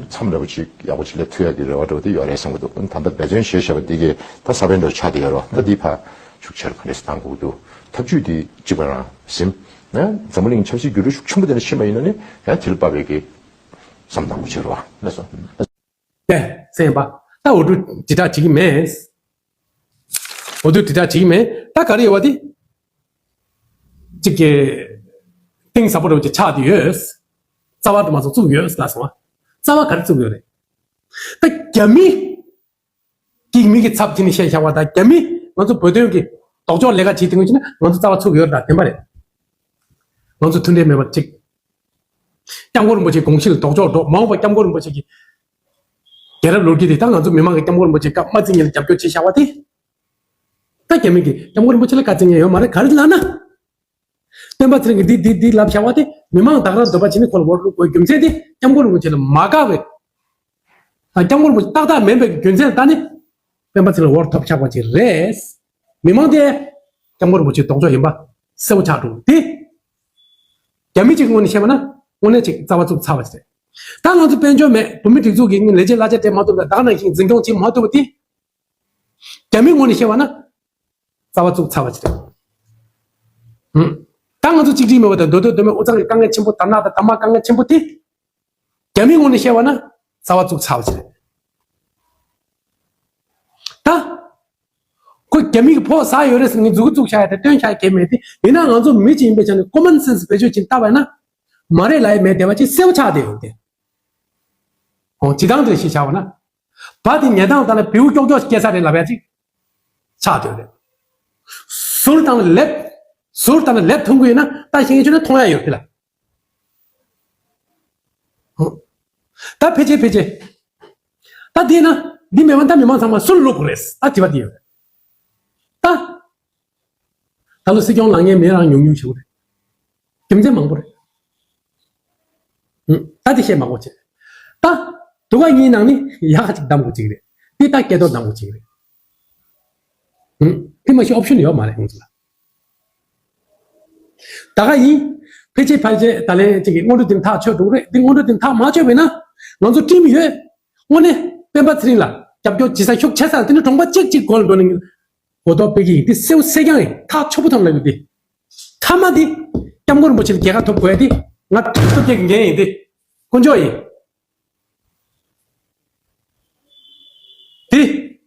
མཚམས་འདྲ་བོ་ཅིག་ཡག་པོ་ཅིག་སླེབས་ཐུབ་ཡག་གི་རེ་བ་འདྲ་བོ་དེ་ཡོད་རེད་བསམ་གྱི་འདུག་ད་ལྟ་འབད་བརྩོན་བྱས་བྱས་པ་འདི་གས་ད་ས་བོན་འདྲ་བོ་ཆགས་བསྡད་ཡོད་རེད་བ། ད་འདི་ཕར་ཤུགས་ཆེར་ག་འདྲས་སེ་བཏང་དགོས་ཀྱི་འདུག་ཐབས་ཇུས་འདི་གཅིག་པ་རང་ཟིན་ན་འཛམ་བུ་གླིང་ཆབ་སྲིད་འགྱུར་ལྡོག་ཤུགས་ཆེན་པོ་དེ་འདྲ་ཕྱིན་པ་ཡིན་ན་ནི་ཡང་དེ་ལ་དཔག་པའི་གི་བསམ་བཏང་དགོས་ཀྱི་རེད་བ། ལགས་སོ། ཏེ་སེམས་པ་ད་འོས་བསྡུ་དྲིལ་བསྒྲགས་བྱེད་ཀྱི་མེད། འོས་བསྡུ་དྲིལ་བསྒྲགས་བྱེད་ཀྱི་མེད་ད་ག་རེ་ཡོད་བ་དེ། གཅིག་གི་གཏིང་ཟབ་པོ་འདྲ་བོ་ཅིག་ཆགས་བསྡད་ཡོད། རྩ་བ་དུ་མ་སོང་བཙུགས་ཡོད་ལ་སོང་བ། རྩ་བ་ག་རེ་བཙུགས་ཡོད་རེད། ད་རྒྱ་མི་གིས་མི་གི་ཚབ་བྱས་ནས་བཤད་བཞག་པ་དང་རྒྱ་མི་ང་ཚོ་བོད་དོན་གི་ལྡོག་ཕྱོགས་ལས་ཀ་བྱེད་དེ་ངོས་ཅི་ན་ང་ཚོ་རྩ་བ་ཚུགས་ཡོད་རེད་ད་བདེན་པ་རེད། ང་ཚོ་མཐུན་འབྲེལ་མེད་པ་གཅིག་སྐྱབས་མགོན་རིན་པོ་ཆེའི་དགོངས་གཞི་ལ་ལྡོག་ཕྱོགས་འགྲོ་མ་འོངས་པ་སྐྱབས་མགོན་རིན་པོ་ཆེ་གི་རྒྱལ་རབས་ལོ་རྒྱུས་དེ་ད་ང་ཚོ་མི་མང་གི་སྐྱབས་མགོན་རིན་པོ་ཆེ་བཀའ་མ་བརྩི་མཁན་ལ་རྒྱབ་སྐྱོར་བྱེད་བཞག་པ་དེ། ད་རྒྱ་མི་གིས་སྐྱབས་མགོན་རིན་པོ་ཆེ་ལ་བཀའ་བརྩི་མཁན་ཡོད་མ་རེད་ག་རེ་ལབ་ན། སྤེན་པ་ཚེ་རིང་གིས་འདི་འདི་འདི་ལབ་བཞག་པ་དེ་མི་མང་དག་རང་འདོད་པ་བྱེད་ནས་ཁོ་ལ་འོས་བླུགས་དགོས་རྒྱུ་མཚན་དེ་སྐྱབས་མགོན་རིན་པོ་ཆེ་ལ་མ་དགའ་བའི། ད་སྐྱབས་མགོན་རིན་པོ་ཆེ་ཏག་ཏག་མིན་པའི་རྒྱུ་མཚན་ལ་བལྟས་ནས་སྤེན་པ་ཚེ་རིང་ལ་འོས་ཐོབ་ཆགས་པ་ཅིག་རེད། མི་མང་དེ་ སྐྱབས་མགོན་རིན་པོ་ཆེའི་ལྡོག་ཕྱོགས་ཡིན་པ་གསལ་པོ་ཆགས་འགྲོ་གི་རེད། དེ་རྒྱ་མི་གཅིག་ངོས་ནས་བཤད་པ་ན་དངོས་གནས་ཅིག་རྩ་བ་བཙུགས་ཚར་བ་ཞིག་རེད། ད་ང་ཚོ་དཔལ་འབྱོར་མེད། བོད་མི་སྒྲིག་འཛུགས་ཀྱི་ལས་བྱེད་གླ་ཆ་སྤྲད་མ་ཐུབ་པ། ད་ག་ནང་བཞིན་འཛིན་སྐྱོང་བྱེད་མ་ཐུབ་པ་དེ། རྒྱ་མིའི་ངོས་ནས་བཤད་པ་ན་རྩ་བ་བཙུགས་ཚར་བ་ཞིག་རེད། ཧུམ། ད་ང་ཚོ་གཅིག་སྒྲིལ་མེད་པ་དང་། མདོ་སྟོད་མདོ་སྨད་དབུས་གཙང་གི་དཀའ་ངལ་ཆེན་པོ། དར་ནག་དང་དར་དམར་དཀའ་ངལ་ཆེན་པོ་དེ། རྒྱ་མིའི་ངོས་ནས་བཤད་པ་ན་རྩ་བ་བཙུགས་ཚར་བ་ཞིག་རེད། ད་ཁོ་རྒྱ་མི་གི་ཕོགས་ཟ་ཡོད་རེད་ཟེར་ནས་མཛུབ་གུ་བཙུགས་བཞག་ཡ་དེ་སྟོན་བཞག་ཡ་གང་ཡང་མེད་དེ། ཡིན་ན་ང་ཚོ་མི་གཅིག་ཡིན་པའི་ཆ་ནས་common sense་བེད་སྤྱོད་ཅིག་བཏང་བ་ཡིན་ན། མ་རེད་ལབ་ཡ་མེད་བསྡད་པ་ཅིག་གསལ་པོ་ཆགས་བསྡད་ཡོད་དེ། འོ། སྤྱིར་བཏང་དུ་ཞིག་བྱ་བ་ན། བ་དེ་ཉལ་སྟངས་ལྟར་ན་བེའུ་ཀྱོག་ཀྱོག་སྐྱེ་ས་རེད་ལབ་ཡ་ཅིག་ཆགས་བསྡད་ཡོད་རེད། ཟུར་དང་ལེབ། ཟུར་དང་ལེབ་མཐོང་གི་ཡོད་ན་ད་ཤེས་ཀྱི་ཆོད་ན་མཐོང་ཡ་ཡོད་དེ་ལ། ད་ཕལ་ཆེར་ཕལ་ཆེར། ད་དེས་ན་འདི་མེད་པ་ད་མི་མང་ཚང་མ་སུ་ལ་བླུག་དགོས་རེད། ད་དྲི་བ་དེ་ཡོད་རེད། ད། ད་ལོ་སྲིད་སྐྱོང་ལངས་མཁན་མི་རང་ཉུང་ཉུང་ཞིག་རེད། རྒྱུ་མཚན་མང་པོ་རེད། ད་དེ་བཤད་མ་དགོས་བྱས། ད། དུ་ག་གཉིས་ནང་ནས་ཡག་ག་ཅིག་གདམ་དགོས་ཅིག་རེད། དེ་ད་སྐལ་རྡོར་གདམ་དགོས་ཅིག་རེད། དེ་མ་གཞི་option་ཡོད་མ་རེད་ང་ཚོ་ལ། ད་ག་ཡིན། ཕལ་ཆེར་ཕལ་ཆེར་ད་ལན་གཅིག་གི་སྔོན་འགྲོ་དེ་ཐག་ཆོད་འགྲོ་གི་རེད། འདི་སྔོན་འགྲོ་དེ་ཐག་མ་ཆོད་པས་ན། ང་ཚོ་ཁྲིམས་ཡོད། དངོས་གནས་སྤེན་པ་ཚེ་རིང་ལ་རྒྱབ་སྐྱོར་བྱེད་ས་ཤུགས་ཆེ་ས་དེ་ནི་གྲོང་པ་གཅིག་གཅིག་སྒོ་ལ་འགྲོ་ནས་གོ་རྟོགས་སྤེལ་གྱི་ཡིན། དེ་གསལ་པོ་གསལ་རྐྱང་ཡིན། ཐག་ཆོད་པོ་ཐོག་ལ་ཡོད་དེ། མཐའ་མ་དེ་སྐྱབས་མགོན་རིན་པོ་ཆེ་ལ་རྒྱལ་ཁ་ཐོབ་དགོས་ཡ་དེ་ང་ཐུགས་ཐུགས་ཀྱི་འགན་ཡིན་དེ། དཀོན་མཆོག་ཡིན། དེ་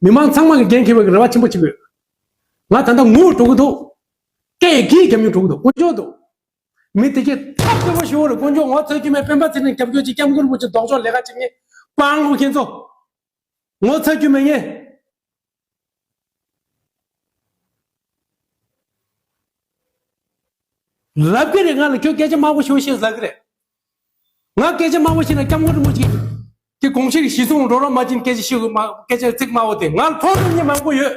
མི་མང་ཚང་མ་གི་འགན་འཁྱེར་བའི་རེ་བ་ཆེན་པོ་བྱེད་དགོས། ང་ད་ལྟ་ངུ་འགྲོ་གི་འདུག་སྐད་ཀྱིས་རྒྱབ་མྱུར་འགྲོ་གི་འདུག་དཀོན་མཆོག་འདུག་མི་དེ་གས་ཐབས་སྐྱོ་པོ་ཞུ་བ་རེད། དཀོན་མཆོག་ངོ་ཚ་རྒྱུ་མེད། སྤེན་པ་ཚེ་རིང་རྒྱབ་སྐྱོར་གྱི་སྐྱབས་མགོན་རིན་པོ་ཆེ་ལྡོག་ཕྱོགས་ལས་ཀ་བྱེད་མཁན་སྤང་ལོ་ཁྱེད་ཚོ། ངོ་ཚ་རྒྱུ་མེད་ངས། ལབ་ཀྱི་རེད། ང་ལ་ཁྱོད་སྐད་ཆ་དམའ་པོ་ཞིག་བཤད་ལབ་ཀྱི་རེད། ང་སྐད་ཆ་དམའ་པོ་བཤད་ན་སྐྱབས་མགོན་རིན་པོ་ཆེ་གི་དགོངས་གཞི་གི་གཞི་བཟུང་འགྲོ་རོགས་མ་བྱིན། སྐད་ཆ་ཤིག་མ་སྐད་ཆ་ཚིག་དམའ་བོ་དེ་ང་ལ་ཐོག་ཏུ་མི་མང་པོ་ཡོད།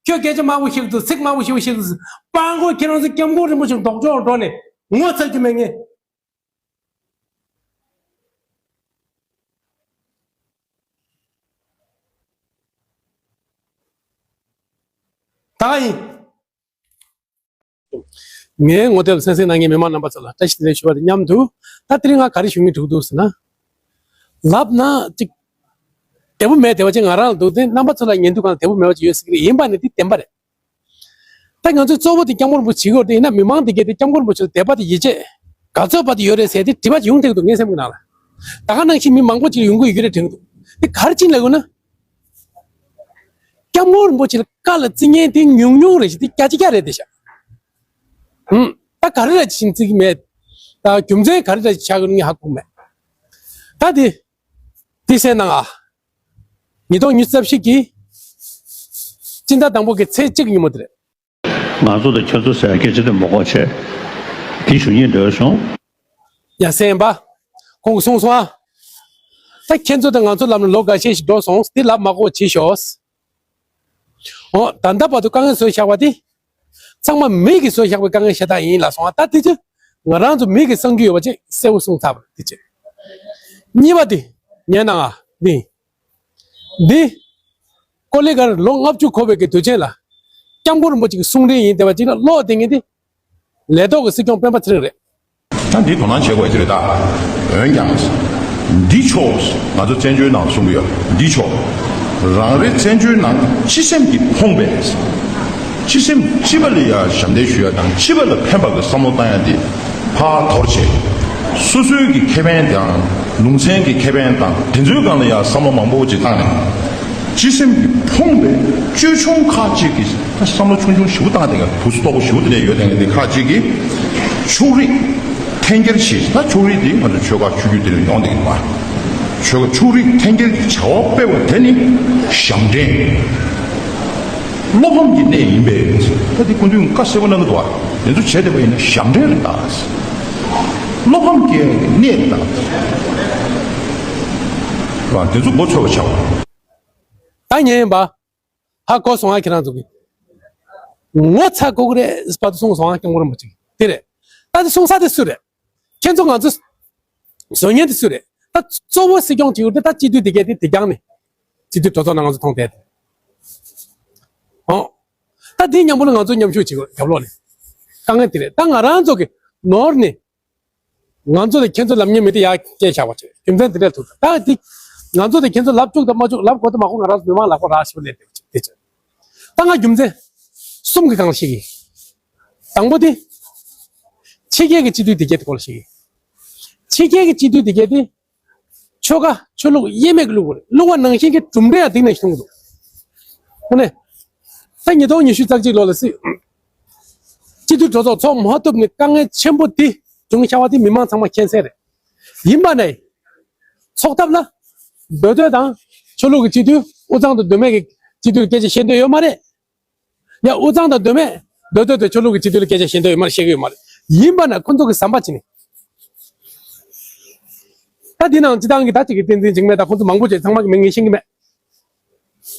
ཁྱོད་སྐད་ཆ་དམའ་བོ་ཞིག་འདུག་ཚིག་དམའ་བོ་ཞིག་བཤད་འདུག་སྤང་གོ་ཁྱེད་རང་ཚོ་སྐྱབས་མགོན་རིན་པོ་ཆེ་ལྡོག་ཕྱོགས་འགྲོ་ནས་ངོ་ཚ་རྒྱུ་མེད་ངས། ད་ཡིན། ངའི་ངོ་དེབ་ལ་གསན་གཟིགས་གནང་མཁན་མི་མང་རྣམ་པ་ཚོ་ལ་བཀྲ་ཤིས་བདེ་ལེགས་ཞུ་བ་དང་མཉམ་དུ། ད་དེ་རིང་ང་ག་རེ་ཞུ་སྙིང་འདོད་འདུག་ཟེར་ན། ལབ་ན་ཅིག་བདེ་པོ་མེད་བདེ་བ་ཅིག་ང་རང་ལ་འདུག་དེ་རྣམ་པ་ཚོ་ལ་ཉན་དུས་གང་ལ་བདེ་པོ་མེད་པ་ཅིག་ཡོད་སྲིད་ཀྱི་རེད། ཡིན་པ་ནི་དེ་བདེན་པ་རེད། ད་ང་ཚོས་གཙོ་བོ་དེ་སྐྱབས་མགོན་རིན་པོ་ཆེ་གོ་དེ་ཡིན་ན། མི་མང་དེ་གས་དེ་སྐྱབས་མགོན་རིན་པོ་ཆེ་ལ་དད་པ་དེ་ཡིད་ཆེས་ག་ཚོད་བར་དུ་ཡོད་རེད་ཟེར་དེ་དྲི་བ་ཅིག་ཡོང་ཐུབ་འདུག་ངའི་སེམས་ཀྱི་ནང་ལ། ད་ག་ནང་བཞིན་མི་མང་པོ་ཅིག་ཡོང་གི་ཡོད་ཀྱི་རེད་དྲན་གྱི་འདུག་དེ་ག་རེ་བྱས་ནས་ལབ་དགོས་ན། སྐྱབས་མགོན་རིན་པོ་ཆེ་ལ་བཀའ་ལ་བརྩི་མཁན་དེ་ཉུང་ཉུང་རེད་ཤག་དེ་བརྒྱ་ཆ་བརྒྱ་རེད་དེ་ཤག་ཧུམ། ད་ག་རེ་ར་ཕྱིན་ཚིག་མེད། ད་རྒྱུ་མཚན་ག་རེ་ར་ཆགས་ཀྱི་ཡོད་ཧ་གོ་མེད། ད་དེ། དེ་གསན་གནང་ཨ། ཉིས་སྟོང་ཉི་ཤུ་རྩ་བཞི་གི་སྤྱི་ཟླ་དང་པོ་གི་ཚེས་གཅིག་ཉིན་མོ་དེ་རེད། ང་ཚོ་དང་ཁྱོད་ཚོ་ཟེར་སྐད་ཆ་དེ་མ་གོ་བྱས། དེ་ཞུ་སྙིང་འདོད་བྱུང་། ཡ་གསན་པ། ཁོང་གིས་གསུངས་སོང་ཨ། ད་ཁྱེད་ཚོ་དང་ང་ཚོ་ལབ་ན་ལོ་འགའ་ཤས་ཤིག་འགྲོ་སོང་། དེ་ལབ་མ་དགོས་བྱས་ཤོག་འོ། ད་ལྟ་བར་དུ་དཀའ་ངལ་བཟོས་བཞག་པ་དེ། ཚང་མ་མི་གིས་བཟོས་བཞག་པའི་དཀའ་ངལ་ཤ་སྟག་ཡིན་ལབ་སོང་ཨ། ད་དེ་ཚོ་ང་རང་ཚོ་མི་གིས་གསང་རྒྱུ་ཡོད་པ་ཅིག་གསལ་པོ་གསུངས་ཚར་བ་དེ་བྱས། གཉིས་པ་དེ། ཉན་གནང་ཨ། འདི། འདི། ཀོ་ལི་གར་ལོ་ལྔ་བཅུ་འཁོར་བའི་གི་དུས་ཆེན་ལ། སྐྱབས་མགོན་རིན་པོ་ཆེ་གི་གསུང་འཕྲིན་ཡིན་བསྡད་པ་ཅིག་ལ་ཀློག་བསྡད་མཁན་དེ། ལས་ཐོག་གི་སྲིད་སྐྱོང་སྤེན་པ་ཚེ་རིང་རེད། ད་འདི་དོ་སྣང་བྱེད་དགོས་ཀྱི་རེད་ད། འོན་ཀྱང་། འདི་ཆོག་ང་ཚོ་བཙན་བྱོལ་ནང་གསུང་གི་ཡོད། འདི་ཆོག་རང་རེ་བཙན་བྱོལ་ནང་སྤྱི་སེམས་ཀྱིས་ཕོངས་པས། སྤྱི་སེམས་སྤྱི་པ་ལ་ཡ་ཞབས་འདེགས་ཞུ་ཡ་དང་སྤྱི་པ་ལ་ཕན་པ་གི་བསམ་བློ་བཏང་ཡ་འདི་ཕར་དོར་བྱས། སོ་སོའི་གི་ཁེ་ཕན་དང་ལུང་ཚན་གྱི་ཁེ་ཕན་དང་དེ་ཚོའི་སྒང་ལ་ཡ་བསམ་བློ་མང་པོ་ཅིག་བཏང་ནས། སྤྱི་སེམས་ཀྱིས་ཕོངས་པའི་ཅོལ་ཆུང་ཁག་ཅིག་གིས་ད་བསམ་བློ་ཆུང་ཆུང་ཞེ་པོ་བཏང་བསྡད་མཁན། བུ་སུ་སྟོབས་པོ་ཞེ་པོ་དེ་འདྲ་ཡོད་བསྡད་མཁན་དེ་ཁག་ཅིག་གིས་ཕྱོགས་རིས་འཐེན་འཁྱེར་བྱས། ད་ཕྱོགས་རིས་དེ་ང་ཚོ་ཆོལ་ཁ་ཆོས་བརྒྱུད་དེ་ལ་ཡོང་བསྡད་མཁན་མ། ཆོལ་ཁ་ཕྱོགས་རིས་འཐེན་འཁྱེར་གྱི་བྱ་བ་སྤེལ་བ་དེ་ནི་ཞབས་འདྲེན། བློ་ཕམ་གྱི་གནས་ཡིན་པས། ད་དེ་སྐུ་མདུན་བཀའ་གསལ་པོ་གནང་གི་འདུག་བ། དེ་ཚོ་བྱས་བསྡད་པ་ཡིན་ན་ཞབས་འདྲེན་རེད་ད། བློ་ཕམ་སྐྱེ་ཡ་གི་གནས་རེད་ད། བ་དེ་ཚོ་མགོ་ཚོས་པ་བྱ་བ། ད་ཉན་ཡིན་པ། ཧ་གོ་སོང་ཨ། ཁྱེད་རང་ཚོ་གི་ངོ་ཚ་དགོས་ཀྱི་རེད་བར་དུ་གསུངས་སོང་ཨ། སྐྱབས་མགོན་རིན་པོ་ཆེ་གིས་དེ་རེད། ད་དེ་གསུང་ས་དེ་སུ་རེད། ཁྱེད་ཚོ་ང་ཚོ་བཟོ་མཁན་དེ་སུ་རེད། ད་གཙོ་བོ་སྲིད་སྐྱོང་བྱེད་ཡུལ་དེ་ད་སྤྱི་འཐུས་དེ་གས་དེ་དེ་རྒྱང་ནས་སྤྱི་འཐུས་གྲོས་ཚོགས་ནང་ང་ཚོ་མཐོང་བསྡད་དེ། ཨོ། ད་ དེ་མཉམ་པོ་ལ་ང་ཚོ་མཉམ་ཞུགས་བྱེད་དགོས། རྒྱབ་ལོགས་ནས་དཀའ་ངལ་དེ་རེད། ད་ང་རང་ཚོ་གི་ནོར་ནས་ང་ཚོ་དང་ཁྱེད་ཚོ་ལབ་མཁན་མི་དེ་ཡར་སྐད་བཞག་པ་བྱས། རྒྱུ་མཚན་དེ་འདྲ་ཐུག་ད་དེ་ང་ཚོ་དང་ཁྱེད་ཚོ་ལབ་བཅུག་དང་མ་བཅུག་ལབ་དགོས་དང་མ་དགོས་ང་རང་ཚོ་མི་མང་ལག་པ་རག་ཞིག་ལས་དེ་བྱས་དེ་བྱས། ད་ང་རྒྱུ་མཚན་གསུམ་གྱི་སྒང་ལ་བཤད་ཀྱི། དང་པོ་དེ་ཕྱི་རྒྱལ་གྱི་སྤྱི་འཐུས་དེ་གས་དེ་སྐོར་ལ་བཤད་ཀྱི། ཕྱི་རྒྱལ་གྱི་སྤྱི་འཐུས་དེ་གས་དེ་ཆོལ་ཁ་ཆོས་ལུགས་དབྱེ་མེད་ཀྱི་བླུག་དགོས་རེད། བླུག་པ་ནང་བཞིན་གྱི་གྲུབ་འབྲས་ཡང་དེ་ནས་བྱུང་འདུག་དངོས་གནས། ད་ཉིས་སྟོང་ཉི་ཤུ་རྩ་གཅིག་ལོ་ལ་སྲིད་སྤྱི་འཐུས་གྲོས་ཚོགས་ཚོགས་མ་ཐུབ་ནས་དཀའ་ངལ་ཆེན་པོ་དེ་བྱུང་བཞག་པ་དེ་མི་མང་ཚང་མ་མཁྱེན་གསལ་རེད། ཡིན་པ་ནས་ཚོགས་ཐབས་ལ་མདོ་སྟོད་དང་ཆོས་ལུགས་ཀྱི་སྤྱི་འཐུས། དབུས་གཙང་དང་མདོ་སྨད་ཀྱི་སྤྱི་འཐུས་ལ་སྐད་ཆ་བཤད་འདོད་ཡོད་མ་རེད། ཡ། དབུས་གཙང་དང་མདོ་སྨད། མདོ་སྟོད་དང་ཆོས་ལུགས་ཀྱི་སྤྱི་འཐུས་ལ་སྐད་ཆ་བཤད་འདོད་ཡོད་མ་རེད། བཤད་ཀྱི་ཡོད་མ་རེད། ཡིན་པ་ན་ཁོ་ཚོ་གི་ཟམ་པ་ཕྱེ་ནས། ད་འདི་ནང་སྤྱི་བཏང་གི་ད་ཅིག་གི་བསྟན་འཛིན་འཇིགས་མེད་དང་ཁོ་ཚོ་མང་པོ་བྱས། ཚང་མ་གི་མིང་ངས་ཤེས་ཀྱི་མེད།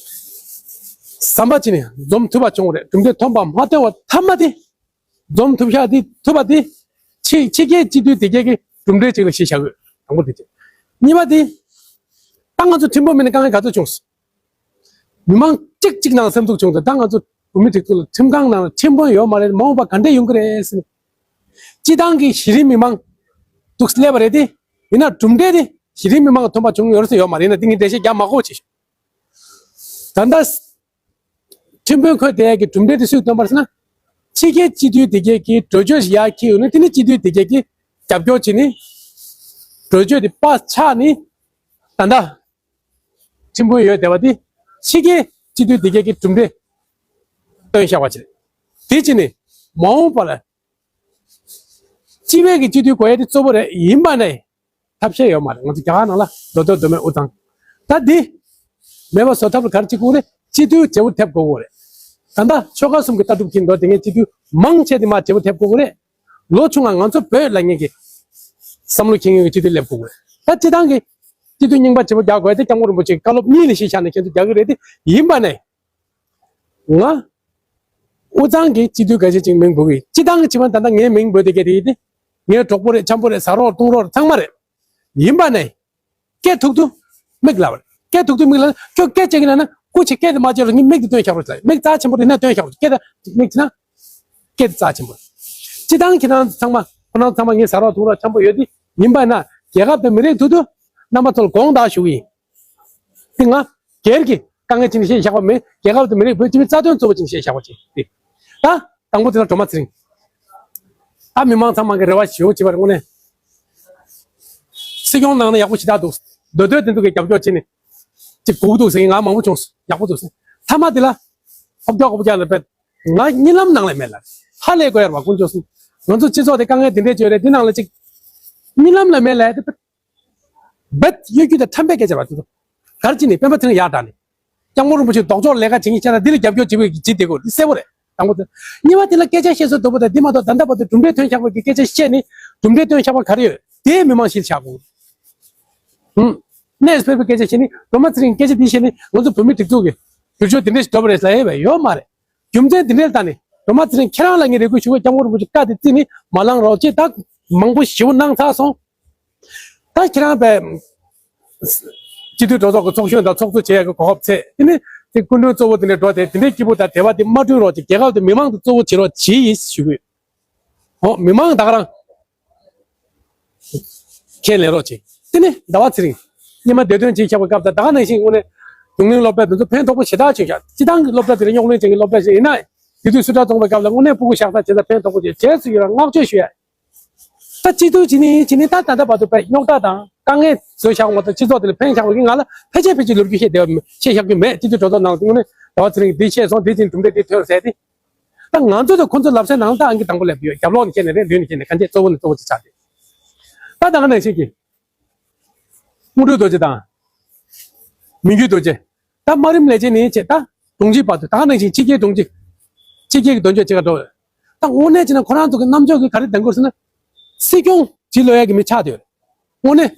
ཟམ་པ་ཕྱེ་ནས་འཛོམས་ཐུབ་པ་བྱུང་བ་རེད། གྲུབ་འབྲས་ཐོན་པ་མ་ཐོན་པ་ཐ་མ་དེ། འཛོམས་ཐུབ་ཤག་དེ་ཐུབ་པ་དེ། ཕྱི་ཕྱི་རྒྱལ་སྤྱི་འཐུས་དེ་གས་ཀྱི་གྲུབ་འབྲས་ཅིག་ལ་གཞི་བཞག་དགོས། དང་པོ་དེ་བྱས། གཉིས་པ་དེ། ད་ང་ཚོ་ཁྲིམས་དཔོན་མེད་ནས་དཀའ་ངལ་ག་ཚོད་བྱུང་སོང་། མི་མང་གཅིག་གཅིག་ནང་སེམས་སྡུག་བྱུང་སྟེ། ད་ང་ཚོ་བོད་མི་སྒྲིག་འཛུགས་ལ་ཁྲིམས་ཁང་ནང་ལ་ཁྲིམས་དཔོན་ཡོད་མ་རེད། མ་འོངས་པ་ག་འདྲས་ཡོང་གི་རེད་ཟེར་ནས། སྤྱི་བཏང་གི་གཞི་རིམ་མི་མང་འདུག་སླེབས་པ་རེད་དེ། ཡིན་ན་གྲུབ་འབྲས་དེ་གཞི་རིམ་མི་མང་ཐོན་པ་བྱུང་ཡོད་རེད་ཟེར། ཡོད་མ་རེད་ན་དེ་ངས་འགྲེལ་བཤད་རྒྱག་མ་དགོས་བྱས་ཤོག་ད་ལྟ་ཁྲིམས་དཔོན་ཁོས་དེ་གི་གྲུབ་འབྲས་དེ་སུས་བཏོན་པ་རེད་ཟེར་ན། ཕྱི་རྒྱལ་སྤྱི་འཐུས་དེ་གས་ཀྱིས་གྲོས་ཆོད་ཞིག་ཡར་འཁྱེར་ཡོང་ནས། དེ་ནས་སྤྱི་འཐུས་དེ་གས་ཀྱིས་རྒྱབ་སྐྱོར་བྱས་ནས། གྲོས་ཆོད་དེ་པར་ཆག་ནས། ད་ལྟ་ཁྲིམས་དཔོན་ཡོད་བསྡད་པ་དེ་ཕྱི་རྒྱལ་སྤྱི་འཐུས་དེ་གས་ཀྱིས་གྲུབ་འབྲས་བཏོན་བཞག་པ་ཅིག་རེད། དེ་བྱས་ནས་མ་འོངས་པ་ལ་སྤྱི་བའི་གི་སྤྱི་འཐུས་དགོས་ཡ་དེ་གཙོ་བོ་རེད། ཡིན་པ་ནས་ཐབས་ཤེས་ཡོད་མ་རེད། ང་ཚོ་རྒྱ་གར་ནང་ལ་མདོ་སྟོད་མདོ་སྨད་དབུས་གཙང་། ད་འདི་མེད་པ་བཟོ་ཐབས་ལ་ག་རེ་བྱེད་དགོས་རེད། སྤྱི་འཐུས་བརྗེ་པོ་ཐེབས་དགོས་རེད། ད་ལྟ་ཆོལ་ཁ་གསུམ་གྱི་ལྟ་གྲུབ་ཀྱི་མདོ་དེ་ངས་སྤྱི་འཐུས་མང་ཆེ་དེ་མར་བརྗེ་པོ་ཐེབས་དགོས་རེད། ལོ་ཆུང་བ་ང་ཚོ་བོད་ལབ་མཁན་གྱི་བསམ་བློ་འཁྱེར་མཁན་གྱི་སྤྱི་འཐུས་སླེབས་དགོས་རེད། ད་སྤྱི་བཏང་གི་སྤྱི་འཐུས་རྙིང་པ་བརྗེ་པོ་རྒྱག་དགོས་ཡ་དེ་སྐྱབས་མགོན་རིན་པོ་ཆེའི་བཀའ་སློབ་གཉིས་ལ་གཞི་བཞག་ནས་ཁྱེད་ཚོ་རྒྱག་གི་རེད་དེ། ཡིན་པ་ནས། ང་དབུས་གཙང་གི་སྤྱི་འཐུས་འགའ་ཤས་ཅིག་མིང་འབོད་གི། སྤྱི་བཏང་གི་བྱེད་པ་ད་ལྟ་ངའི་མིང་འབོད་དེ་གས་དེ་ཡིན་ཏེ། ངའི་གྲོགས་པོ་རེད། འཆམ་པོ་རེད། ཟ་རོགས་བཏུང་རོགས་རེད། ཚང་མ་རེད། ཡིན་པ་ནས་སྐད་ཐུག་ཐུག་མིག་ལབ་རེད། སྐད་ཐུག་ཐུག་མིག་ལབ་ན། ཁྱོད་སྐད་ཆ་བྱེད་ཀྱི་ན་ན་སྐུ་མཁྱེན། སྐད་དེ་མ་བྱེད་རོགས། ངས་མིག་དེ་སྟོན་བཞག་རོགས་ལབ། མིག་རྩ་ཆེན་པོ་རེད་ན་སྟོན་བཞག་རོགས། སྐད་དེ་མིག་བྱེད་ན། སྐད་དེ་རྩ་ཆེན་པོ་རེད། སྤྱི་བཏང་ཁྱེད་རང་ཚོ་ཚང་མ། ཁོ་རང་ཚང་མ་ངའི་ཟ་རོགས་བཏུང་རོགས་འཆམ་པོ་ཡོད་དེ། ཡིན་པ་ན་རྒྱལ་ཁབ་དང་མི་རིགས་ཐུག་དུས་རྣམ་པ་ཚོ་ལ་དགོངས་དག་ཞུ་གི་ཡིན། དེ་ང་སྒེར་གྱི་དཀའ་ངལ་ཅིག་ནས་བཤད་བཞག་པ་མེད། རྒྱལ་ཁབ་དང་མི་རིགས་བོད་སྤྱི་པའི་རྩ་དོན་གཙོ་བོ་ཅིག་ནས་བཤད་བཞག་པ་ཅིག་རེད། ད་དང་པོ་དེ་ལ་སྒྲོལ་མ་ཚེ་རིང་། ད་མི་མང་ཚང་མ་གི་རེ་བ་ཞེ་པོ་བྱེད་པ་རེད། དངོས་གནས་སྲིད་སྐྱོང་གནང་ན་ཡག་པོ་ཞེ་དྲག་འདུག་མདོ་སྟོད་དེ་ཚོ་གིས་རྒྱབ་སྐྱོར་བྱས་ནས་ཅིག་སྒུག་འདུག་ཟེར་མཁན་ང་མང་པོ་བྱུང་སོང་། ཡག་པོ་འདུག་ཟེར། མཐའ་མ་དེ་ལ་ཧོབ་རྒྱག་ཧོབ་རྒྱག་ལ་བས། ང་གཉིད་ལམ་ནང་ལ་མེད་ལ། ཧ་ལས་དགོས་ཡ་རེད་པ། དཀོན་མཆོག་གསུམ། ང་ཚོ་སྤྱི་ཚོགས་དེ་དཀའ་ངལ་དེ་འདྲས་ཅིག་ཡོད་རེད། དེ་ནང་ལ་ཅིག་གཉིད་ལམ་ལ་མེད་ལ་དེ། རྦད་གཡོ་སྒྱུ་དང་ཁྲམ་པའི་སྐད་ཆ་རེད་པ། དེ་ཚོ་ག་རེ་བྱས་ནས་སྤེན་པ་ཚེ་རིང་ཡར་དྲངས་ནས། སྐྱབས་མགོན་རིན་པོ་ཆེ་ལྡོག་ཕྱོགས་ལས་ཀ་བྱེད་མཁན་ཤ་སྟག་འདི་ལ་རྒྱབ་སྐྱོར་བྱེད་དགོས་ཀྱི་བྱེད་བསྡད་དགོས། འདི་གསལ་པོ་རེད། དང་པོ་དེ། གཉིས་པ་དེ་ལ་སྐད་ཆ་བཤད་སྲོལ་སྡུག་པོ་དང་། འདི་མ་གཏོགས་ད་ལྟ་བར་དུ་གྲུབ་འབྲས་ཐོན་བཞག་པའི་གི་སྐད་ཆ་བཤད་ནས་གྲུབ་འབྲས་ཐོན་བཞག་པ་ག་རེ་ཡོད། དེ་མི་མང་གཞིར་བཞག་དགོས། ཧུམ། གནས་སྤེལ་བའི་སྐད་ཆ་བཤད་ནས། སྒྲོལ་མ་ཚེ་རིང་སྐད་ཆ་འདི་བཤད་ནས་ང་ཚོ་བོད་མི་སྒྲིག་འཛུགས་ཀྱི་བསྒྱུར་བཅོས་འདི་འདྲ་ཞིག་འགྲོ་བ་རེད་ཟེར་ཡ་ཡོད་མ་རེད། རྒྱུ་མཚན་འདི་འདྲའི་ཐོག་ནས་སྒྲོལ་མ་ཚེ་རིང་ཁྱེད་རང་ལ་ངས་རེ་སྐུལ་ཞུ་གི། སྐྱབས་མགོན་རིན་པོ་ཆེ་བཀའ་དེ་བརྩིས་ནས་མ་བླངས་རོགས་ཅེས། ད་མང་པོ་ཞེ་པོ་གནང་ཚར་སོང་། ད་ཁྱེད་རང་པས་སྤྱི་འཐུས་གྲོས་ཚོགས་ཀྱི་ཚོགས་གཞོན་དང་ཚོགས་གཙོ་བྱེད་ཡག་གི་གོ་སྐབས་ཚད། དེ་ནས་དེ་སྐུ་མགྲོན་གཙོ་བོ་དེ་འདྲ་འགྲོ་དེ། དེ་འདྲའི་སྐྱིད་པོ་དང་བདེ་བ་དེ་མ་བསྐྲུན་རོགས་ཅེས། རྒྱལ་ཁབ་དེ་མི་མང་དུ་གཙོ་བོ་བྱེད་རོགས་ཅེས་ཞུ་གི་ཡོད། འོ། མི་མང་ད་ག་རང་ཁས་ལེན་རོགས་བྱེད། དེ་ནས་ཟླ་བ་ཚེ་རིང་། སྔོན་མ་བདེ་དོན་ཆེད་བཞག་པའི་སྐབས་དང་ད་ག་ནང་བཞིན་དངོས་གནས་རྒྱུན་ལས་སློབ་གྲྭ་དེ་ཚོ་ཕན་ཐོགས་པོ་ཞེ་དྲག་བྱུང་ཤག་སྤྱི་བཏང་གི་སློབ་གྲྭ་དེ་ལ་རྙོག་གླེང་ཅན་གྱི་སློབ་གྲྭ་ཞིག་ཡིན་ན། དེ་དུས་སུ་གྲྭ་བཙོང་པའི་སྐབས་ལ་དངོས་གནས་ཕྲུ་གུ་བཞག་ས་བྱེད་ས་ཕན་ཐོགས་པོ་བྱས། བྱས་སུ་ཡོད་ལ་བསྔགས་བརྗོད་ཞུ་ཡ། ད་སྤྱི་འཐུས་བྱེད་ནི་བྱེད་ནི་ད་ད་ལྟ་བར་དུ་པས་རྙོག་དྲ་དང་དཀའ་ངལ་བཟོས་བཞག་པ་མ་གཏོགས་སྤྱི་ཚོགས་དེ་ལ་ཕན་བཞག་པ་གི་ང་ལ་ཕལ་ཆེར་ཕལ་ཆེར་ལོ་རྒྱུས་བཤད་བསྡད་པ་མེད། བཤད་བཞག་རྒྱུ་མེད། སྤྱི་འཐུས་གྲོས་ཚོགས་ནང་དུ་དངོས་གནས་ཟླ་བ་ཚེ་རིང་འདི་བཤད་སོང་། འདི་བྱས་གྲུབ་འབྲས་འདི་ཐོན་ཟེར་ཏེ། ད་ང་ཚོ་དང་ཁོ་ཚོ་ལབ་སའི་ནང་ད་ཨང་ཀི་དང་པོ་སླེབས་ཡོད། རྒྱབ་ལོགས་ནས་བཤད་ནས་རེད། མདུན་ནས་བཤད་ནས་གང་བྱས་གཙོ་བོ་ནས་གཙོ་བོ་ཅིག་ཆགས་ཏེ། ད་ད་ག་ནང་བཞིན་གྱི་དངོས་གྲུབ་རྡོ་རྗེ་དང་། མི་འགྱུར་རྡོ་རྗེ། ད་དམའ་རིམ་ལས་བྱེད་ནས་བྱས་ད་དྲུང་ཆེ་བར་དུ། ད་ག་ནང་བཞིན་ཕྱི་རྒྱལ་དྲུང་ཆེ། ཕྱི་རྒྱལ་གྱི་དོན་གཅོད་བྱེད་ག་འགྲོ་ཡོད། ད་དངོས་གནས་བྱས་ན་ཁོ་རང་ཚོ་གི་རྣམ་ཅོག་གི་ག་རེ་ལྡང་གི་ཡོད་ཟེར་ན། སྲིད་སྐྱོང་བྱེད་ལོས་ཡ་གི་མི་ཆགས་བསྡད་ཡོད། དངོས་གནས།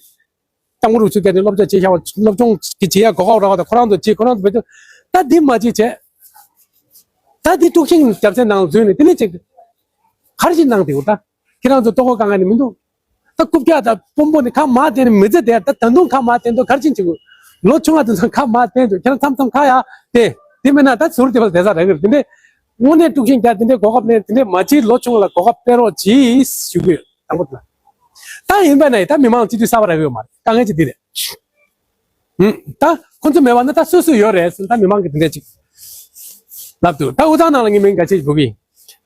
སྐྱབས་མགོན་རིན་པོ་ཆེ་སྐད་དེ་སློབ་སྦྱོང་བྱེད་བྱ་བ། སློབ་སྦྱོང་གི་བྱེད་ཡ་གོ་སྐབས་རག་པ་དང་ཁོ་རང་ཚོ་བྱེད། ཁོ་རང་ཚོ་བེད་སྤྱོད། ད་འདི་མ་བྱེད་བྱས། ད་འདི་དཀྲུག་ཤིང་རྒྱབ་སའི་ནང་འཛུལ་ནས་དེ་ནས་ཅིག་ག་རེ་ཞིག་གནང་བསྡད་ཡོད། ད་ཁྱེད་རང་ཚོ་ལྟོ་གོས་དཀའ་ངལ་ནི་མི་འདུག་ད་རྐུབ་བཀྱག་དང་དཔོན་པོ་ནི་ཁ་མར་བསྟན་ནས་མི་ཚེ་དེ། ད་ད་དུང་ཁ་མར་བསྟན་དུས་ག་རེ་བྱེད་ཀྱི་ཡོད། ལོ་ཆུང་བ་དེ་ཚོ་ཁ་མར་བསྟན་དུས་ཁྱེད་རང་མཚམས་མཚམས་ཁ་ཡར་བསྟན། དེ་མིན་ན་ད་ཟུར་དེ་བ་ལ་བསྡད་ས་རག་གི་རེད། དེ་འདྲས་ དངོས་གནས་དཀྲུག་ཤིང་རྒྱག་དེ་འདྲའི་གོ་སྐབས་ནས་དེ་འདྲའི་མ་བྱེད། ལོ་ཆུང་ལ་གོ་སྐབས་སྤྲད་རོགས་གྱིས་ཞུ་གི་ཡོད། དང་པོ་དེ་ལ། ད་ཡིན་པ་ན་ད་མི་མང་སྤྱི་འཐུས་གསར་པ་རག་གི་ཡོད་མ་རེད། དཀའ་ངལ་ཅིག་འདི་རེད། ཧུམ། ད་ཁོ་ཚོ་མེད་པ་ན་ད་སུ་སུ་ཡོད་རེད་ཟེར། ད་མི་མང་གིས་དེ་འདྲ་ཅིག་ལབ་འདུག་ད་དབུས་གཙང་ནང་ལ་ངས་མིང་འགའ་ཤས་འབོད་གི་ཡིན།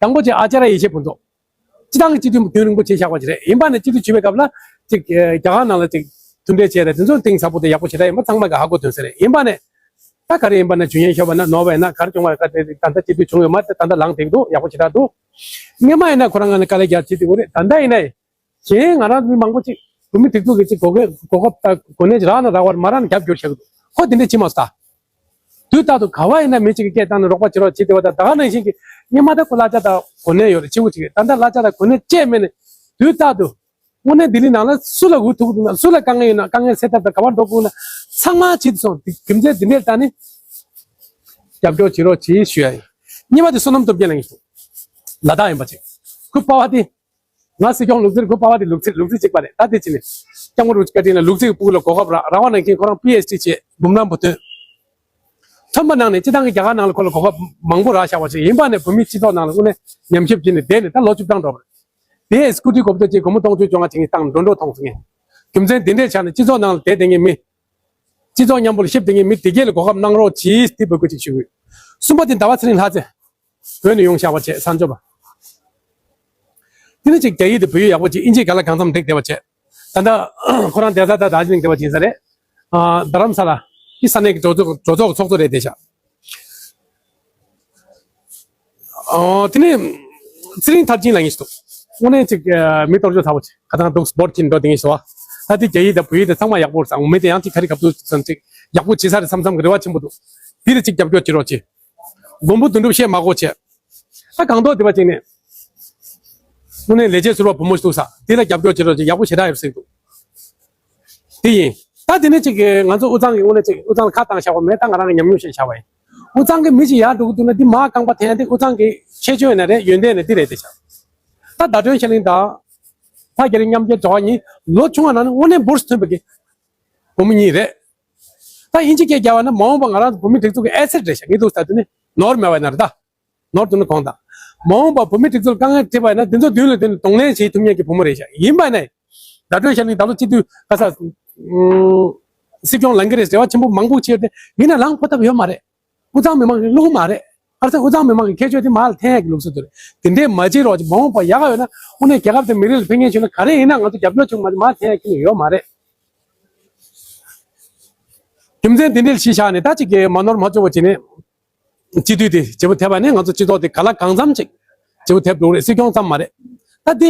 དང་པོ་ཅིག་ཨ་ཅཱརྱ་ཡེ་ཤེས་ཕུན་ཚོགས། སྤྱི་བཏང་གི་སྤྱི་འཐུས་རྒྱུན་རིང་པོ་བྱས་བཞག་པ་ཅིག་རེད། ཡིན་པ་ནས་སྤྱི་འཐུས་བྱེད་པའི་སྐབས་ལ་ཅིག་རྒྱ་གར་ནང་ལ་ཅིག་མཐུན་འབྲེལ་བྱས་རེད། དེ་ཚོ་གཏིང་ཟབ་པོ་དེ་ཡག་པོ་བྱེད་ད་ཡིན་པ་ཚང་མ་གིས་ཧ་གོ་དོན་ཟེར་རེད། ཡིན་པ་ནས་ད་ག་རེ་ཡིན་པ་ན་ཇུས་ངན་ཤོར་བ་ན་ནོར་བ་ཡིན་ན་ག་རེ་བྱུང་བ་རེད། ག་དེ་ད་ལྟ་སྤྱི་འཐུས་བྱུང་ཡོད་མ་རེད། ད་ལྟ་ལངས་བསྡད་འདུག་ཡག་པོ་བྱེད་ད་འདུག་སྔོན་མ་ཡིན་ན་ཁོ་རང་ང་ནས་དཀའ་ལས་རྒྱག་བྱེད་དེ་འོ་རེད། ད་ལྟ་ཡིན་ན་གཞན་ང་རང་མི་མང་པོ་ཅིག་བོད་མི་སྒྲིག་འཛུགས་ཀྱི་ཅིག་གོ་སྐབས་གོ་སྐབས་ད་གོ་གནས་ཅིག་རག་ན་རག་པར་མ་རག་ན་རྒྱབ་སྐྱོར་བྱེད་ཀྱི་འདུག་ཁོ་དེ་འདྲ་བྱེད་མ་སོང་ད། དུས་རྟག་ཏུ་ག་བ་ཡིན་ན་མི་གཅིག་གིས་སྐད་བཏང་ནས་རོགས་པ་བྱེད་རོགས་བྱེད་བསྡད་པ་དང་། ད་ག་ནང་བཞིན་གྱི་སྔོན་མ་ད་ཁོ་གླ་ཆ་དང་གོ་གནས་ཡོད་རེད། ཆེ་བོ་ཅིག་རེད། ད་ལྟ་གླ་ཆ་དང་གོ་གནས་བཅས་མེད་ནས་དུས་རྟག་ཏུ་དངོས་གནས་ལྡི་ལི་ནང་ལ་སུ་ལ་འུ་ཐུག་འདུག་ན། སུ་ལ་དཀའ་ངལ་ཡོད་ན། དཀའ་ངལ་སེལ་ཐབས་དང་ག་བ་འགྲོ་དགོས་ན་ཚང་མ་བྱེད་སོང་། དེ་རྒྱུ་མཚན་འདི་འདྲས་ད་ནི་རྒྱབ་སྐྱོར་བྱེད་རོགས་གྱིས་ཞུ་ཡ་ཡིན། གཉིས་པ་དེ་བསོད་ནམས་སྟོབས་རྒྱལ་ལགས་ཡིན། ལ་དྭགས་ཡིན་པ་ཅིག་ཁོ་པ་བ་དེ། ང་སྲིད་སྐྱོང་ལུག་རྫིར་ཁོ་པ་བ་དེ་ལུག་རྫི་ལུག་རྫི་གཅིག་པ་རེད། ད་དེ་ཅི་ནས་སྐྱབས་མགོན་རིན་པོ་ཆེ་བཀའ་དྲིན་ལ་ལུག་རྫི་གི་སྤུ་གུ་ལ་གོ་སྐབས་རག་རག་པ་ནང་བཞིན་ཁོ་རང་པི་ཨེཆ་ཌི་བྱས། འབུམ་རམས་པ་ཐོན། ཐོན་པ་ནང་ནས་སྤྱི་བཏང་གི་རྒྱ་གར་ནང་ལ་ཁོ་ལ་གོ་སྐབས་མང་པོ་རག་བཞག་པ་ཞིག་ཡིན་པ་ནས་བོད་མིའི་སྤྱི་ཚོགས་ནང་ལ་དངོས་གནས་ཉམས་ཞིབ་བྱས་ནས་བསྡད་ནས་ད་ལོ་བཅུ་གྲངས་འགྲོ་བ་རེད། དེ་སི་ཀུ་རི་ཊི་གོ་བསྡུར་བྱས། སྒོར་མོ་སྟོང་བཅུ་བཅོ་ལྔ་བྱེད་མཁན་བཏང་འགྲོ་འགྲོ་མཐོང་སོང་ངས། རྒྱུ་མཚན་འདི་འདྲས་ཆགས་ནས་སྤྱི་ཚོགས་ནང་ལ་བསྡད་བསྡད་མཁན་མི། སྤྱི་ཚོགས་མཉམ་པོ་ལ་གཤིབ་བསྡད་མཁན་མི་དེ་གས་ལ་གོ་སྐབས་གནང་རོགས་གྱིས། དེ་འབོད་སྐུལ་ཅིག་ཞུ་གི་ཡོད། གསུམ་པ་དེ་ཟླ་བ་ཚེ་རིང་ལྷ་རྩེ། བོད་ནས་ཡོང་བཞག་པ་བྱས། གསར་འབྱོར་པ། དེ་ནས་ཅིག་རྒྱ་ཡིག་དེ་བོད་ཡིག་ཡག་པོ་བྱས། ཨིན་ཇི་ག་ལ་གང་འཚམ་འགྲིག་བསྡད་པ་བྱས། ད་ལྟ་ཁོ་རང་བསྡད་ས་ད་དར་ཇི་ལིང་བསྡད་པ་ཅིག་ཡིན་ས་རེད། ཨ། རྡ་རམ་ས་ལ་གི་ས་གནས་ཀྱི་གྲོས་ཚོགས་གྲོས་ཚོགས་ཀྱི་ཚོགས་གཙོ་རེད་བསྡད་ཤག་ཨོ། དེ་ནས་ཚེ་རིང་མཐར་ཕྱིན་ལགས་ཡིན་ཞིག་འདུག་དངོས་གནས་ཅིག་ཨ། མི་སྟོབས་འབྱོར་ཚ་པོ་ཅིག་ཁ་ཐང་འདུག་སྤོར་གྱིན་འགྲོ་དེ་ཡིན་ཞིག་བ། ད་དེ་རྒྱ་ཡིག་དང་བོད་ཡིག་དང་ཚང་མ་ཡག་པོ་རེད་ཟེར། འོ། མི་དེ་ཡང་ཅིག་ག་རེ་གབ་འདུག་བསམ། ཅིག་ཡག་པོ་བྱེད་ས་རེད་བསམ་བསམ་གི་རེ་བ་ཆེན་པོ་འདུག་དེ་ལ་ཅིག་རྒྱབ་སྐྱོར་བྱེད་རོགས་བྱེད། མགོན་པོ་དོན་གྲུབ་བཤད་མ་དགོས་བྱས། ད་སྒང་ཏོག་དེ་པ་ཅིག་ནས་དངོས་གནས་ལས་བྱེད་ཟུར་པ་བུ་མོ་ཞིག་འདུག་ས། དེ་ལ་རྒྱབ་སྐྱོར་བྱེད་རོགས་བྱེད། ཡག་པོ་ཞེ་དྲག་ཡོད་ཟེར་འདུག་དེ་ཡིན། ད་དེ་ནས་ཅིག་ང་ཚོ་དབུས་གཙང་གི་དངོས་གནས་ཅིག་དབུས་གཙང་ལ་ཁ་བཏང་བཞག་པ་མེད། ད་ང་རང་གི་ཉམས་མྱོང་བཤད་བཞག་པ་ཡིན། དབུས་གཙང་གི་མི་ཅིག་ཡར་འགྲོ་གི་འདུག་ན་འདི་མར་རྐང་པ་འཐེན་ཡ་དེ་དབུས་གཙང་གི་ཁྱད་ཆོས་ཡིན་ན་རེད། ཡོན་ཏན་ཡིན་ན་འདི་རེད་བསྡད་ཤག་ད་ཟླ་སྒྲོན་ཤར་གླིང་དང་། ད་རྒྱ་རི་མཉམ་འབྲེལ་དྲ་བ་གཉིས་ལོ་ཆུང་བ་ནང་ནས་དངོས་གནས་འབུར་ཐོན་པའི་གི་བུ་མོ་གཉིས་རེད། ད་ཨིན་ཇི་སྐད་རྒྱབ་པ་ན་མ་འོངས་པ་ང་རང་ཚོ་བོད་མི་སྒྲིག་འཛུགས་ཀྱི་ཨེ་སེཊ་རེད་ཤག་ངས་འདུག་ཟེར་དུས་ནི་ནོར་མེད་པ་ཡིན་ན་རེད་ད། ནོར་འདུག་ན་དགོངས་དག་མ་འོངས་པ་བོད་མི་སྒྲིག་འཛུགས་ལ་དཀའ་ངལ་འཕྲད་པ་ཡིན་ན་དེ་ཚོ་མདུན་ལ་དེ་ནི་གདོང་ལེན་བྱེད་ཐུབ་མཁན་གྱི་བུ་མོ་རེད་ཤག་ཡིན་པ་ཡིན་ན། ཟླ་སྒྲོན་ཤར་གླིང་ད་ལོ་སྤྱི་འཐུས་ག་ས་སྲིད་སྐྱོང་ལངས་ཀྱི་རེད། རེ་བ་ཆེན་པོ་མང་པོ་བྱས་ཏེ་ཡིན་ན་ལངས་ཕོད་ཐུབ་ཡོད་མ་རེད། དབུས་གཙང་མི་མང་གིས་བླུག་གི་མ་རེད། ཨ་ཙི། དབུས་གཙང་མི་མང་གི་ཁྱད་ཆོས་དེ་མར་ལ་འཐེན་ཡག་གི་ལུགས་སྲོལ་དེ་རེད། དེ་འདྲས་མ་བྱེད་རོགས་བྱེད། མ་འོངས་པ་ཡག་ག་ཡོད་ན་དངོས་གནས་རྒྱལ་ཁབ་དེ་མི་རིགས་ལ་ཕན་ངེས་བྱུང་ན་ག་རེ་ཡིན་ན་ང་ཚོ་རྒྱབ་སྐྱོར་བྱུང་མ་རེད། མར་འཐེན་ཡག་གི་ཡོད་མ་རེད། རྒྱུ་མཚན་དེ་འདྲས་གཞི་བཞག་ནས་ད་ཅིག་གི་མ་ནོར་མ་བཅོ་བ་བྱས་ནས། སྤྱི་འཐུས་དེ་བརྗེ་པོ་ཐེབས་པ་ནི་ང་ཚོ་སྤྱི་ཚོགས་དེ་ག་ལ་གང་འཚམ་ཅིག་བརྗེ་པོ་ཐེབས་འགྲོ་གི་རེད། སྲིད་སྐྱོང་ཙམ་མ་རེད། ད་འདི་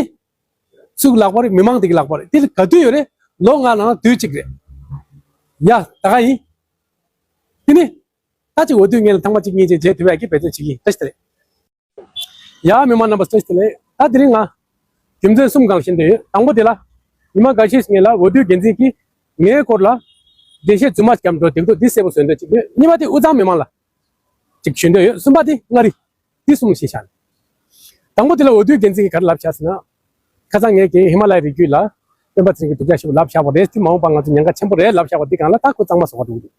སུའི་ལག་པ་རེད། མི་མང་དེ་གི་ལག་པ་རེད། དེ་ལ་ག་དུས་ཡོད་རེད། ལོ་ལྔ་ནང་དུས་གཅིག་རེད། ཡ། ད་ག་ཡིན། དེ་ནི་ད་ཅིག་འོས་བསྡུ་སྔོན་ལ་ཐེངས་མ་གཅིག་གཉིས་ཅིག་བྱེད་ཐུབ་ཡག་གི་འབད་བརྩོན་བྱེད་ཀྱི་ཡིན། བཀྲ་ཤིས་བདེ་ལེགས། ཡ། མི་མང་རྣམ་པ་བཀྲ་ཤིས་བདེ་ལེགས། ད་དེ་རིང་ང་རྒྱུ་མཚན་གསུམ་སྒང་ཞུ་འདོད་ཡོད། དང་པོ་དེ་ལ་ཉི་མ་འགའ་ཤས་སྔོན་ལ་འོས་བསྡུའི་འགན་འཛིན་གྱིས་ངའི་སྐོར་ལ་འགྲེལ་བཤད་རྫུན་མ་བརྒྱབ་འགྲོ་འདུག་འདི་གསལ་པོ་བཟོ་འདོད་ཅིག་ཡོད། གཉིས་པ་དེ་དབུས་གཙང་མི་མང་ལ་ཅིག་ཞུ་འདོད་ཡོད། གསུམ་པ་དེ་མངའ་རིས། འདི་གསུམ་ཞིག་བཞག་ནས། དང་པོ་དེ་ལ་འོས་བསྡུའི་འགན་འཛིན་གྱིས་ག་རེ་ལབ་བཞག་ཟེར་ན། ཁ་སང་ངས་ཀྱི་ཧི་མ་ལ་ཡའི་རི་རྒྱུད་ལ་སྤེན་པ་ཚེ་རིང་གིས་སྡུག་ཅག་ཞེ་པོ་ལབ་བཞག་པ་རེད། དེ་མ་འོངས་པ་ང་ཚོ་ཉེན་ཁ་ཆེན་པོ་རེད་ལབ་བཞག་པ་འདི་སྒང་ལ་ད་ཁོ་གཙང་མ་བཟོ་ག་འགྲོ་གི་འདུག་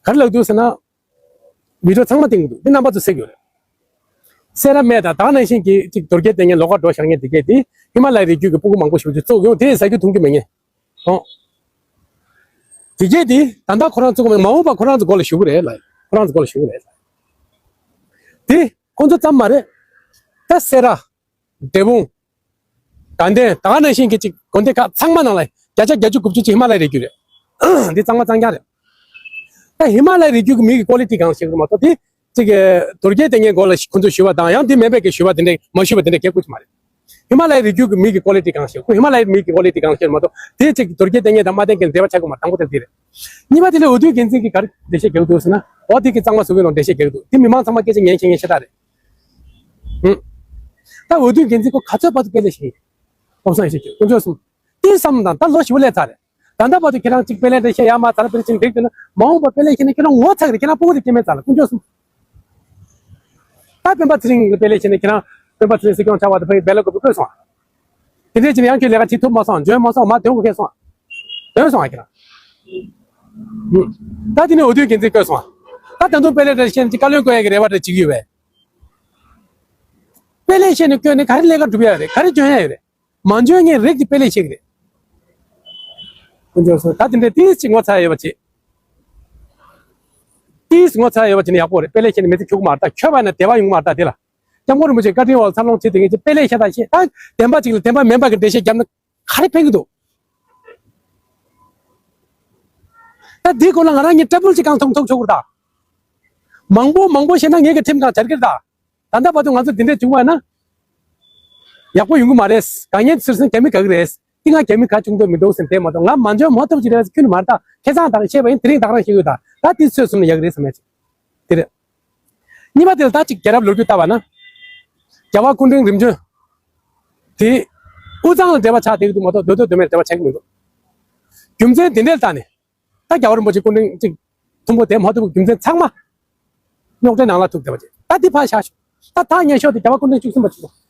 ག་རེ་ལབ་འདུག་ཟེར་ན། བི་ཌི་ཡོ་ཚང་མ་བཏིང་གི་འདུག་འདི་རྣམ་པ་ཚོ་གཟིགས་ཡོད་རེད། གསལ་ར་མེད། ད་ད་ག་ནང་བཞིན་གྱི་ཅིག་དོལ་རྒྱལ་བསྟེན་མཁན་ལོགས་ཀ་འགྲོ་བཞག་མཁན་དེ་གས་དེ་ཧི་མ་ལ་ཡའི་རི་རྒྱུད་ཀྱི་སྤུ་གུ་མང་པོ་ཞིག་ཅིག་བཙུགས་ཡོང་། དེ་ཟ་རྒྱུ་འཐུང་རྒྱུ་མེད་མཁན། ཨོ། དེ་གས་དེ་ད་ལྟ་ཁོ་རང་བཙུགས་མེད། མ་འོངས་པ་ཁོ་རང་ཚོ་མགོ་ལ་གཞུ་གི་རེད་ལ། ཁོ་རང་ཚོ་མགོ་ལ་གཞུ་གི་རེད་ལ། དེ་ཁོ་ཚོ་ཙམ་མ་རེད། ད་སེ་ར། འབྲས་སྤུངས། དགའ་ལྡན། ད་ག་ནང་བཞིན་གྱི་ཅིག་དགོན་སྡེ་ཁག་ཚང་མ་ནང་ལ་བརྒྱ་ཆ་བརྒྱད་ཅུ་དགུ་བཅུ་ཅིག་ཧི་མ་ལ་ཡའི་རི་རྒྱུད་རེད། འདི་གཙང་མ་གཙང་རྐྱང་རེད། ད་ཧི་མ་ལ་ཡའི་རི་རྒྱུད་ཀྱི་མི་གི་ཀོ་ལི་ཊི་གང་ཞིག་རེད་མ་གཏོགས་དེ་ཅིག་དོལ་རྒྱལ་བསྟེན་མཁན་མགོ་ལ་ཁོ་ཚོས་གཞུ་བ་དང་ཡང་དེ་མིན་པའི་གི་གཞུ་བ་དེ་འདྲ་མ་གཞུ་བ་དེ་འདྲ་གས་དགོས་ཀྱི་མ་རེད། ཧི་མ་ལ་ཡའི་རི་རྒྱུད་ཀྱི་མི་གི་ཀོ་ལི་ཊི་གང་ཞིག་ཁོ་ཧི་མ་ལ་ཡའི་མི་གི་ཀོ་ལི་ཊི་གང་ཞིག་མ་གཏོགས་དེ་ཅིག་དོལ་རྒྱལ་བསྟེན་མཁན་དང་མ་བསྟེན་མཁན་འབྲེལ་བ་ཆགས་ཀྱི་མ་རེད། དང་པོ་དེ་འདི་རེད། གཉིས་པ་དེ་ལ་འོས་བསྡུའི་འགན་འཛིན་གྱིས་ག་རེ་འགྲེལ་བཤད་རྒྱག་འདུག་ཟེར་ན། འོ་དེ་གི་གཙང་མ་བཟོ་གི་ནོ་འགྲེལ་བཤད་རྒྱག་འདུག་དེ་མི་མང་ཚང་མ་སྐད་ཆ་ཉན་ཤེས་མཁན་ཤ་སྟག་རེད། ཧུམ། ད་འོས་བསྡུའི་འགན་འཛིན་ཁོ་ག་ཚོད་བར་དུ་དཔེ་ལེན་ཤེས་ཀྱི། སྟོང་སང་ཡེ་ཤེས་ཀྱི་དཀོན་མཆོག་གསུམ། དེ་བསམ་དང་ད་ལོ་ཞེ་པོ་སླེབས་ཚར་རེད། ད་ལྟ་བར་དུ་ཁྱེད་རང་གཅིག་དཔེ་ལེན་འགྲེལ་བཤད་ཡར་མར་ཚར་ལ་དཔེ་ལེན་ཅིག་འགྲིག་འདུག་ན། མ་འོངས་པ་དཔེ་ལེན་ཤེས་ན་ཁྱེད་རང་ངོ་ཚ་གི་རེད། ཁྱེད་རང་སྤུ་གུ་དེ་སྐྱེ་མེད་ཚར་ལ། དཀོན་མཆོག་གསུམ། ད་སྤེན་པ་ཚེ་རིང་གི་དཔེ་ལེན་ཤེས་ན་ཁྱེད་རང་སྤེན་པ་ཚེ་རིང་སྲིད་སྐྱོང་ཆགས་པ་དེ་ཕ་གི་སྦེལ་ཀོབ་བསྐོས་སོང་། དེ་འདྲས་ཅིག་ཡང་ཁྱོད་ལས་ཀ་བྱེད་ཐུབ་མ་སོང་། འཇོན་མ་སོང་། མ་དོན་གོ་ཁེལ་སོང་། དོན་སོང་ཨ་ཁྱེད་རང་། ད་དེ་ནས་འོས་བསྡུའི་འགན་འཛིན་བསྐོས་སོང་། ད་ད་དུང་དཔེ་ལེན་འགྲེལ་བཤད་ཅིག་བཀའ་བློན་བསྐོ་ཡ་གི་རེ་བ་འདྲ་བྱེད་ཀྱི་ཡོད་པས། དཔེ་ལེགས་བཤད་ནས་བསྐྱོན་ནས་ག་རེ་ལས་ཀ་འགྲུབ་ཡ་རེད། ག་རེ་འཇོན་ཡ་ཡོད་རེད། མ་འཇོན་མཁན་རིགས་ཀྱི་དཔེ་ལེགས་བཤད་ཀྱི་རེད། དཀོན་མཆོག་གསུམ། ད་དེ་འདྲའི་ཏིས་ཅིག་ངོ་ཚ་ཡ་ཡོད་པ་བྱེད། ཏིས་ངོ་ཚ་ཡ་ཡོད་པ་བྱེད་ན་ཡག་པོ་རེད། དཔེ་ལེགས་བཤད་ནས་མི་ཚེ་འཁྱུག་མ་རེད། ད་འཁྱོག་པ་ན་བདེ་བ་ཡོང་མ་རེད། ད་དེ་ལ་སྐྱབས་མགོན་རིན་པོ་ཆེ་བཀའ་དྲིན་འོག་འཚར་ལོངས་བྱེད་དེ་ངེད་ཀྱི་དཔེ་ལེགས་བཤད་ད་བཤད། ད་བདེན་པ་ཅིག་ལ་བདེན་པ་མིན་པ་གི་འགྲེལ་བཤད་བརྒྱབ་ན་ག་རེ་ཕན་གི་འདུག་ད་འདི་སྐོར་ལ་ང་རང་གཉིས་ཊེ་བལ་ཅིག་གང་ཐུང་ཐུང་ཆོག་གི་རེད་ད། མང་པོ་མང་པོ་བཤད་ན་ངེད་ཀྱི་ཁྲིམས་གང་བྱར་གི་རེད་ད། ད་ལྟ་བར་དུ་ང་ཚོ་འདི་འདྲས་བྱུང་བ་ན་ཡག་པོ་ཡོང་གི་མ་རེད། དཀའ་ངལ་ཚུར་སོང་རྒྱ་མི་དགའ་གི་རེད། འདི་ང་རྒྱ་མི་ག་བྱུང་འདོད་མི་འདུག་ཟེར་བསྡད་མ་གཏོགས། ང་མ་འཇོན་མ་ཐུབ་ཅིག་རེད་ཟེར་ཁྱོན་ནས་མ་རེད་ད། ཁ་སང་དག་བཤད་པ་ཡིན། དེ་རིང་དག་རང་བཤད་ཀྱི་ཡོད་ད། ད་འདི་ཚོས་སོང་ན་ཡག་གི་རེད་བསམ་ཡ་ཅིག་དེ་རེད། གཉིས་པ་དེ་ལ་ད་ཅིག་རྒྱལ་རབས་ལོ་རྒྱུས་ལྟ་བ་ན། རྒྱལ་བ་སྐུ་ཕྲེང་རིམ་བྱོན་དེ་དབུས་གཙང་ལ་འབྲེལ་བ་ཆགས་བསྡད་ཀྱི་འདུག་མ་གཏོགས་མདོ་སྟོད་མདོ་སྨད་འབྲེལ་བ་ཆགས་ཀྱི་མི་འདུག་རྒྱུ་མཚན་དེ་འདྲའི་ལྟ་ནས། ད་རྒྱལ་བ་རིན་པོ་ཆེ་སྐུ་ཕྲེང་གཅིག་མཐོན་པོ་དེ་མ་ཐུབ་པའི་རྒྱུ་མཚན་ཚང་མ་རྙོག་དྲའི་ནང་ལ་ཐུག་བསྡད་པ་རེད། ད་འདི་ཕར་བཞག་ཤོག་ད་ད་སྙན་ཤོག་དེ་རྒྱལ་བ་སྐུ་ཕྲེང་བཅུ་གསུམ་པ་བྱུང་།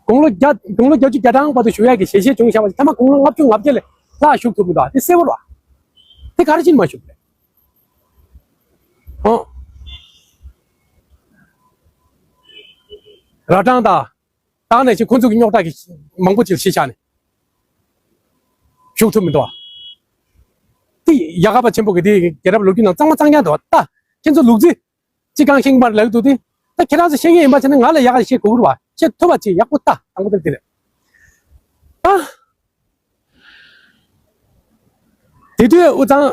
དགུང་ལོ་བརྒྱ་དགུང་ལོ་བརྒྱད་ཅུ་གྱ་གྲངས་བར་དུ་བཞུགས་ཡག་གི་ཞལ་བཞེས་བྱུང་བཞག་པ་ཞིག་ཐ་མ་དགུང་ལོ་ལྔ་བཅུ་ང་བརྒྱད་ལས་ལྷག་བཞུགས་ཐུབ་མི་འདུག་དེ་གསལ་པོ་རེད་བ། དེ་ག་རེ་བྱས་ནས་མ་བཞུགས་པ་རེད། ཨོ། རྭ་སྒྲེང་དང་། ད་ནས་ཅིག་ཁོང་ཚོ་གི་རྙོག་དྲ་གི་མང་པོ་ཅིག་གཞི་བཞག་ནས་བཞུགས་ཐུབ་མི་འདུག་བ། དེ་ཡ་ག་པ་ཆེན་པོ་གི་དེ་རྒྱལ་རབས་ལོ་རྒྱུས་ནང་གཙང་མ་གཙང་རྐྱང་འདུག་བ། ད་ཁྱེད་ཚོ་ལུག་རྫི་ཅིག་གང་ཤེས་ཀྱི་མ་རེད་ལབ་ཀྱི་འདུག་དེ། ད་ཁྱེད་རང་ཚོ་ཤེས་ངེས་ཡིན་པ་བྱས་ན་ང་ལ་ཡ་ག་ཤེས་དགོས་ཀྱི་རེད་བ། ཤེས་ཐུབ་པ་ཅིག་ཡག་པོ་ལྟ། དང་པོ་དེ་དེ་རེད། ད། དེ་དུས་དབུས་གཙང་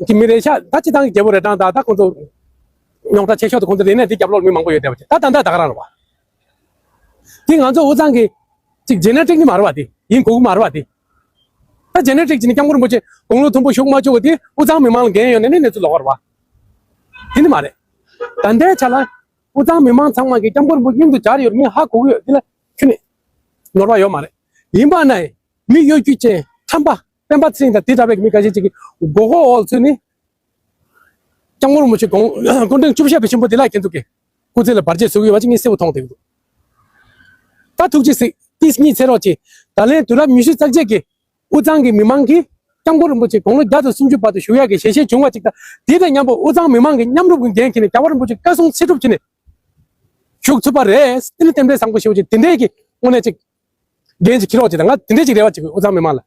གི་མི་རེད་ཤག་ད་སྤྱི་བཏང་གི་རྒྱལ་པོ་རྭ་སྒྲེང་དང་ད་ཁོང་ཚོ་རྙོག་དྲ་ཆེ་ཤོས་དེ་ཁོང་ཚོ་རེད་ནས་དེ་རྒྱབ་ལོགས་མི་མང་པོ་ཡོད་བསྡད་པ་ཅིག་ད་ད་ལྟ་ད་ག་རང་རེད་བ། དེ་ང་ཚོ་དབུས་གཙང་གི་ཅིག་ཇེ་ནེ་ཊིག་ནི་མ་རེད་བ། དེ་ཡིན་དགོས་ཀྱི་མ་རེད་བ། དེ་ད་ཇེ་ནེ་ཊིག་ཅིག་ནི་སྐྱབས་མགོན་རིན་པོ་ཆེ་དགུང་ལོ་མཐོན་པོ་བཞུགས་མ་བཅུག་པ་དེ་དབུས་གཙང་མི་མང་ལ་འགན་ཡོད་ནས་ནི་གནས་ཚུལ་ལོགས་ཀ་རེད་བ། དེ་ནི་མ་རེད། ད་ལྟའི་ཆ་ལ་དབུས་གཙང་མི་མང་ཚང་མ་གིས་སྐྱབས་མགོན་རིན་པོ་ཆེ་སྙིང་དུ་འཇགས་ཡོད། མི་ཧ་གོ་གི་ཡོད། དེ་ལ་ཁྱོན་ནས་ནོར་བ་ཡོད་མ་རེད། ཡིན་པ་ན་མི་གཡོ་སྒྱུ་ཅན་ཁྲམ་པ་སྤེན་པ་ཚེ་རིང་དང་དེ་འདྲ་བའི་མི་འགའ་ཤས་ཅིག་གིས་མགོ་སྐོར་འོག་ཚུད་ནས་སྐྱབས་མགོན་རིན་པོ་ཆེ་དགུང་སྐུ་ཕྲེང་བཅུ་བཞི་པའི་ཆེན་པོ་དེ་ལ་ཁྱེད་ཚོ་གིས་སྐུ་ཚེ་ལ་བར་ཆད་བཟོ་གི་ཡོད་པ་ཅིག་ངས་གསལ་པོ་མཐོང་བསྡད་ཀྱི་འདུག་ད་ཐུགས་རྗེ་གཟིགས། ཏིས་གཉིད་སད་རོགས་གྱིས། ད་ལན་དུས་རབས་ཉི་ཤུ་རྩ་གཅིག་གི་དབུས་གཙང་གི་མི་མང་གིས་སྐྱབས་མགོན་རིན་པོ་ཆེ་དགུང་ལོ་བརྒྱ་དང་སུམ་ཅུ་བར་དུ་བཞུགས་ཡག་གི་ཞལ་བཞེས་བྱུང་བ་ཅིག་དང་། དེ་དང་མཉམ་པོ་དབུས་གཙང་མི་མང་གིས་མཉམ་རུབ་ཀྱི་འགན་འཁྱེར་ནས་རྒྱལ་བ་རིན་པོ་ཆེ་བཀའ་གསུང་ཚེ་སྒྲུབ་བྱས་ནས་བཞུགས་ཐུབ་པ་རེད། དེ་ནི་རྟེན་འབྲེལ་བཟང་པོ་ཞེ་པོ་ཅིག་དེ་འདྲས་ཀྱི་དངོས་གནས་ཅིག་འགན་ཅིག་འཁྱེར་རོགས་ཅིག་དང་། ང་དེ་འདྲས་ཅིག་རེ་བ་ཅིག་དབུས་གཙང་མི་མང་ལ།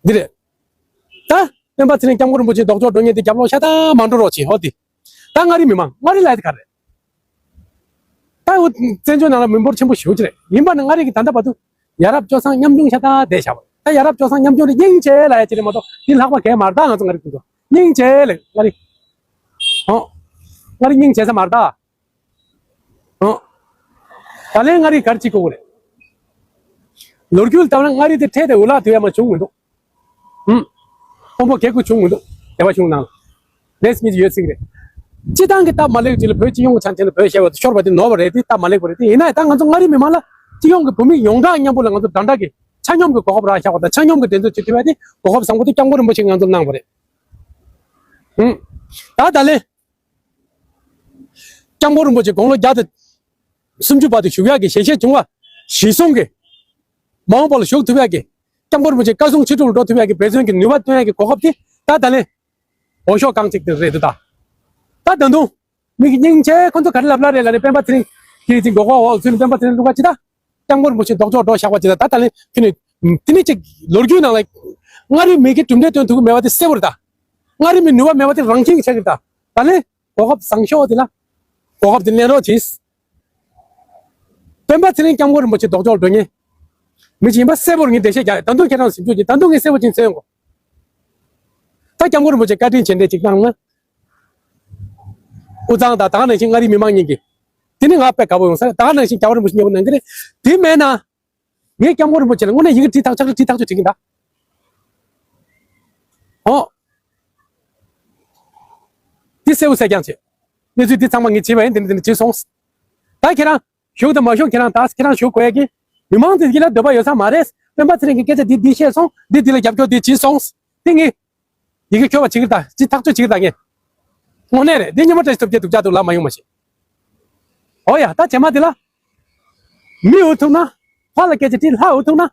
འདི་རེད། ད་སྤེན་པ་ཚེ་རིང་སྐྱབས་མགོན་རིན་པོ་ཆེ་ལྡོག་ཕྱོགས་འགྲོ་མཁན་དེ་རྒྱབ་ལོགས་ཤ་སྟག་མ་འགྲོ་རོགས་བྱེད། འོ་དེ། ད་མངའ་རིས་མི་མང་། མངའ་རིས་ལབ་ཡ་དེ་ག་རེད། ད་འོ་བཙན་བྱོལ་ནང་ལ་མི་འབོར་ཆེན་པོ་ཞེ་པོ་ཅིག་རེད། ཡིན་པ་ནི་མངའ་རིས་ཀྱི་ད་ལྟ་བར་དུ་ཡ་རབས་སྤྱོད་བཟང་ཉམས་ཆུང་ཤ་སྟག་བསྡད་བཞག་པ་རེད། ད་ཡ་རབས་སྤྱོད་བཟང་ཉམས་ཆུང་དེ་སྙིང་རྗེ་ལབ་ཡ་ཅིག་རེད་མ་གཏོགས་དེ་ལྷག་པ་གང་ཡང་མ་རེད། ད་ང་ཚོ་མངའ་རིས་ཁོང་ཚོ་སྙིང་རྗེ་ལབ། མངའ་རིས། ཨོ། མངའ་རིས་སྙིང་རྗེ་ས་མ་རེད་ད། ཨོ། ད་ལན་མངའ་རིས་ག་རེ་བྱེད་དགོས་ཀྱི་རེད། ལོ་རྒྱུས་ལ་ལྟ་ན་མངའ་རིས་དེ་འཕྲལ་དུ་འུ་ལག་དུ་ཡ་མ་བྱུང་མི་འདུག་ཧུམ། ཕུང་པོ་གས་ཁུ་བྱུང་མི་འདུག་སྡེ་པ་གཞུང་ནང་ལ། ལས་མི་ཡོད་སྲིད་རེད། སྤྱི་བཏང་གི་སྟབས་མ་ལེགས་ཅིག་ལ་བོད་སྤྱི་ཡོངས་ཀྱི་ཆ་ནས་བོད་ཞེས་པ་དེ་ཤོར་བ་དེ་ནོར་བ་རེད། དེ་སྟབས་མ་ལེགས་པ་རེད། དེ་ཡིན་ན་ཡང་ད་ང་ཚོ་མངའ་རིས་མི་མང་ལ་སྤྱི་ཡོངས་ཀྱི་བོད་མི་ཡོངས་གྲགས་མཉམ་པོ་ལ་ང་ཚོ་འདྲ་འདྲ་གི་ཆ་སྙོམས་ཀྱི་གོ་སྐབས་རག་བཞག་པ་དང་། ཆ་སྙོམས་ཀྱི་འགྲན་རྩོད་བྱེད་ཐུབ་ཡ་དེ་གོ་སྐབས་བཟང་པོ་དེ་སྐྱབས་མགོན་རིན་པོ་ཆེ་ང་ཚོར་གནང་བ་རེད། ཧུམ། ད་ད་ལན། སྐྱབས་མགོན་རིན་པོ་ཆེ་དགུང་ལོ་བརྒྱ་དང་སུམ་ཅུ་བར་དུ་བཞུགས་ཡག་གི་ཞལ་བཞེས་བྱུང་བ་གཞིར་བཟུང་གིས། མ་འོངས་པ་ལ་བཞུགས་ཐུབ་ཡག་གི། སྐྱབས་མགོན་རིན་པོ་ཆེ་བཀའ་གསུང་ཆོས་སྒྲུབ་ལ་འགྲོ་ཐུབ་ཡག་གི་འབད་བརྩོན་གྱི་ནུས་པ་བཏོན་ཡག་གི་གོ་སྐབས་དེ་ད་ད་ལན་འོས་ཤོག་རྐང་གཅིག་དེ་རེད་འདུག་ད་ད་ད་དུང་མི་གི་སྙིང་རྗེ་ཁོ་ཚོ་ག་རེ་ལབ་ལ་རེད་ལབ་ནས་སྤེན་པ་ཚེ་རིང་གིས་ཅིག་མགོ་སྐོར་འོག་ཚུད་ནས་སྤེན་པ་ཚེ་རིང་བླུག་ག་ཅི་ད། སྐྱབས་མགོན་རིན་པོ་ཆེ་ལྡོག་ཕྱོགས་འགྲོ་བཞག་པ་ཅི་ད། ད་ད་ལན་ཁྱོད་ནི་དེ་ནི་ཅིག་ལོ་རྒྱུས་ནང་ལ་མངའ་རིས་མི་གི་གྲུབ་འབྲས་སྟོན་ཐུབ་ཀྱི་མེད་པ་དེ་གསལ་པོ་རེད་ད། མངའ་རིས་མི་ནུས་པ་མེད་པ་དེ་རང་བཞིན་གྱིས་ཆགས་ཀྱི་རེད་ད། ད་ལན་གོ་སྐབས་བཟང་ཤོས་དེ་ལ་གོ་སྐབས་དེ་ལེན་རོགས་གྱིས། སྤེན་པ་ཚེ་རིང་སྐྱབས་མགོན་རིན་པོ་ཆེ་ལྡོག་ཕྱོགས་འགྲོ་མཁན་མི་ཅིག་ཡིན་པ་གསལ་པོར་ངས་འགྲེལ་བཤད་རྒྱག་ཡོད། ད་དུང་ཁྱེད་རང་ཞིབ་འཇུག་གྱིས་ད་དུང་ངས་གསལ་པོ་ཅིག་མཚོན་ཡོང་གོ། ད་སྐྱབས་མགོན་རིན་པོ་ཆེ་བཀའ་དྲིན་རྗེས་འབྲེལ་ཅིག་གནང་ན། དབུས་གཙང་དང་ད་ག་ནང་བཞིན་མངའ་རིས་མི་མང་གཉིས་ཀྱིས། དེ་ནི་ང་དཔེ་དགའ་པོ་ཡོང་ས་རེད། ད་ག་ནང་བཞིན་རྒྱལ་བ་རིན་པོ་ཆེ་མཉམ་པོ་གནང་གི་རེད། དེ་མེད་ན། ངས་སྐྱབས་མགོན་རིན་པོ་ཆེ་ལ་དངོས་གནས་ཡི་གེ་བྲིས་ཐག་ཆོད་བྲིས་ཐག་ཆོད་བྲིས་ཀྱིན་གདའ། ཨོ། འདི་གསལ་པོ་གསལ་རྐྱང་བྱེད། གནས་ཚུལ་འདི་ཚང་མ་ངས་བྱས་པ་ཡིན། འདི་ནི་འདི་ནི་བྱས་སོང་། ད་ཁྱེད་རང་བཞུགས་དང་མ་བཞུགས་ཁྱེད་རང་ད་ཁྱེད་རང་བཞུགས་དགོས་ཡ་གི། མི་མང་དེ་གི་ལ་འདོད་པ་ཡོད་ས་མ་རེད། སྤེན་པ་ཚེ་རིང་གི་སྐད་ཆ་འདི་འདི་བཤད་སོང་། འདི་འདི་ལ་རྒྱབ་སྐྱོར་འདི་བྱས་སོང་། དེ་ངས་ཡི་གེ་འཁྱོལ་བ་བྱེད་ཀྱི་རེད་ད། ཅི་ཐག་གཅོད་བྱེད་ཀྱི་རེད་ད་ངས། དངོས་གནས་རེད། འདི་ཉི་མ་བཀྲ་ཤིས་ཐུབ་རྒྱལ་སྡུག་ཅག་འདུག་ལབ་མ་ཡོང་མ་ཤེས། ཨོ་ཡ། ད་རྗེས་མ་འདི་ལ། མི་འུ་ཐུག་ན། ཕ་ལ་སྐད་ཆ་དྲིས་ལྷ་འུ་ཐུག་ན།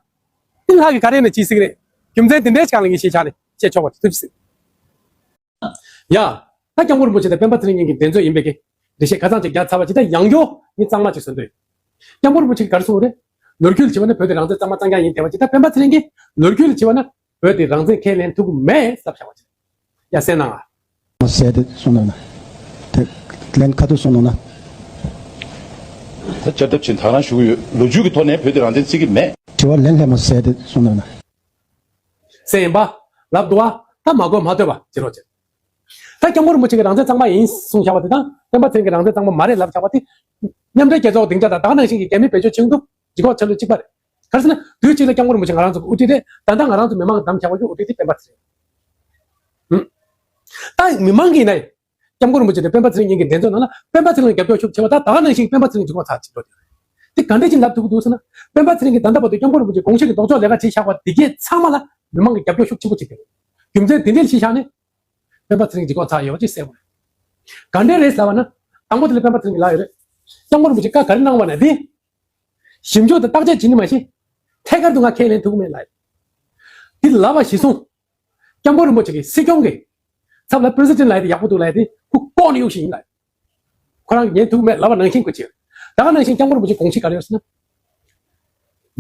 དེ་ལྷ་གི་ག་རེ་ནས་ཅི་ཟིག་རེད། རྒྱུ་མཚན་དེ་འདྲའི་ཆ་ལ་ངས་ཤེས་ཆ་ནས་བཤད་ཆོག་པ་ཐུབ་ཟིག་ཡ། ད་སྐྱབས་མགོན་རིན་པོ་ཆེ་དང་སྤེན་པ་ཚེ་རིང་གཉིས་ཀྱི་འགྲན་རྩོད་ཡིན་པའི་གི། འགྲེལ་བཤད་ཁ་ཚང་ཅིག་རྒྱག་ཚར་བ་ཅིག་ད་ཡང་བསྐྱར་ངས་གཙང་མ་ཅིག་བཟོ་འདོད། སྐྱབས་མགོན་རིན་པོ་ཆེ་གིས་ག་རེ་གསུངས་རེད། ལོ་རྒྱུས་ལ་བྱས་པ་ན་བོད་དེ་རང་བཙན་གཙང་མ་གཙང་རྐྱང་ཡིན་བསྡད་པ་ཅིག་ད་སྤེན་པ་ཚེ་རིང་གིས་ལོ་རྒྱུས་ལ་བྱས་པ་ན་བོད་དེ་རང་བཙན་ཁས་ལེན་ཐུབ་ཀྱི་མེད་ལབ་བཞག་པ་ཅིག་ཡ་གསན་གནང་ཨ། མ་ཟད་དེ་གསུངས་གནང་ན། དེ་ལན་ཁ་ཐུག་གསུངས་གནང་ན། ད་བསྐྱར་ལྡབ་བྱས་ད་རང་ཞུ་གི་ཡོད། ལོ་རྒྱུས་ཀྱི་ཐོག་ནས་བོད་དེ་རང་བཙན་བརྩི་གི་མེད། དྲི་བ་ལན་སླེབས་མ་ཟད་དེ་གསུངས་གནང་ན། ཟེར་ཡིན་པ། ལབ་འདུག་བ། ད་མ་གོ་མ་ཐོས་པ་བྱེད་རོགས་བྱེད། ད་སྐྱབས་མགོན་རིན་པོ་ཆེ་གིས་རང་བཙན་གཙང་མ་ཡིན་གསུངས་བཞག་པ་དེ་དང་སྤེན་པ་ཚེ་རིང་གིས་རང་བཙན་གཙང་མ་མ་རེད་ལབ་བཞག་པ་དེ། མཉམ་འབྲེལ་རྒྱལ་ཚོགས་སྡིངས་ཆ་དང་ད་ག་ནང་བཞིན་གྱི་རྒྱ་མི་བེད་སྤྱོད་བྱེད་འདུག་ལྗིད་ཁོག་ཆེ་ལོས་གཅིག་པ་རེད། ག་རེ་ཟེར་ན་དུས་གཅིག་ལ་སྐྱབས་མགོན་རིན་པོ་ཆེ་ང་རང་ཚོ་གི་དབུ་ཁྲིད་རེད། ད་ལྟ་ང་རང་ཚོ་མི་མང་གིས་བདམས་བཞག་པ་གི་དབུ་ཁྲིད་དེ་སྤེན་པ་ཚེ་རིང་། ད་མི་མང་གིས་ཡིན་ན། སྐྱབས་མགོན་རིན་པོ་ཆེ་དང་སྤེན་པ་ཚེ་རིང་གཉིས་ཀྱི་འགྲན་རྩོད་ནང་ལ་སྤེན་པ་ཚེ་རིང་ལ་རྒྱབ་སྐྱོར་ཤུགས་ཆེ་བ་དང་ད་ག་ནང་བཞིན་སྤེན་པ་ཚེ་རིང་ལྗིད་ཁོག་ཚ་ཆེ་འགྲོ་དེ་རེད། དེ་ག་འདྲ་ཞིག་ལབ་ཐུབ་ཀྱི་འདུག་ཟེར་ན། སྤེན་པ་ཚེ་རིང་གིས་ད་ལྟ་བར་དུ་སྐྱབས་མགོན་རིན་པོ་ཆེ་དགོངས་གཞི་གི་ལྡོག་ཕྱོགས་ལས་ཀ་བྱས་བཞག་པ་དེ་གས་ཚང་མ་ལ་མི་མང་གིས་རྒྱབ་སྐྱོར་ཤུགས་ཆེན་པོ་བྱེད་ཀྱི་རེད། རྒྱུ་མཚན་དེ་འདྲ་ཞིག་བཞག་ནས་སྤེན་པ་ཚེ་རིང་ལྗིད་ཁོག་ཚ་ཡོད་པ་ཅིག་གསལ་པོ་རེད། ག་འདྲ་རེད་ཟེར་བ་ན། དང་པོ་དེ་ལ་སྤེན་པ་ཚེ་རིང་གིས་ལབ་ཡོད་རེད། སྐྱབས་མགོན་རིན་པོ་ཆེ་བཀའ་ག་རེ་གནང་བ་ན་དེ། ཞིབ་འཇུག་དང་བརྟག་དཔྱད་བྱེད་ནི་མ་གཞི། ཐད་ཀར་དུ་ང་ཁས་ལེན་ཐུབ་ཀྱི་མེད་ལབ། དེ་ལབ་པ་གཞིར་བཟུང་། སྐྱབས་མགོན་རིན་པོ་ཆེ་གིས་སྲིད་སྐྱོང་གི་ཚབ་ལ་པི་རེ་སི་ཌེན་ལབ་ཡ་དེ་ཡག་པོ་འདུག་ལབ་ཡ་དེ་ཁོ་ལྐོག་ནས་གཡུག་བཞིན་ཡིན་ལབ། ཁོ་རང་གིས་ཉན་ཐུབ་མེད་ལབ་པ་ནང་བཞིན་ཁོ་བྱས། ད་ག་ནང་བཞིན་སྐྱབས་མགོན་རིན་པོ་ཆེ་དགོངས་གཞི་ག་རེ་ཡོད་ཟེར་ན།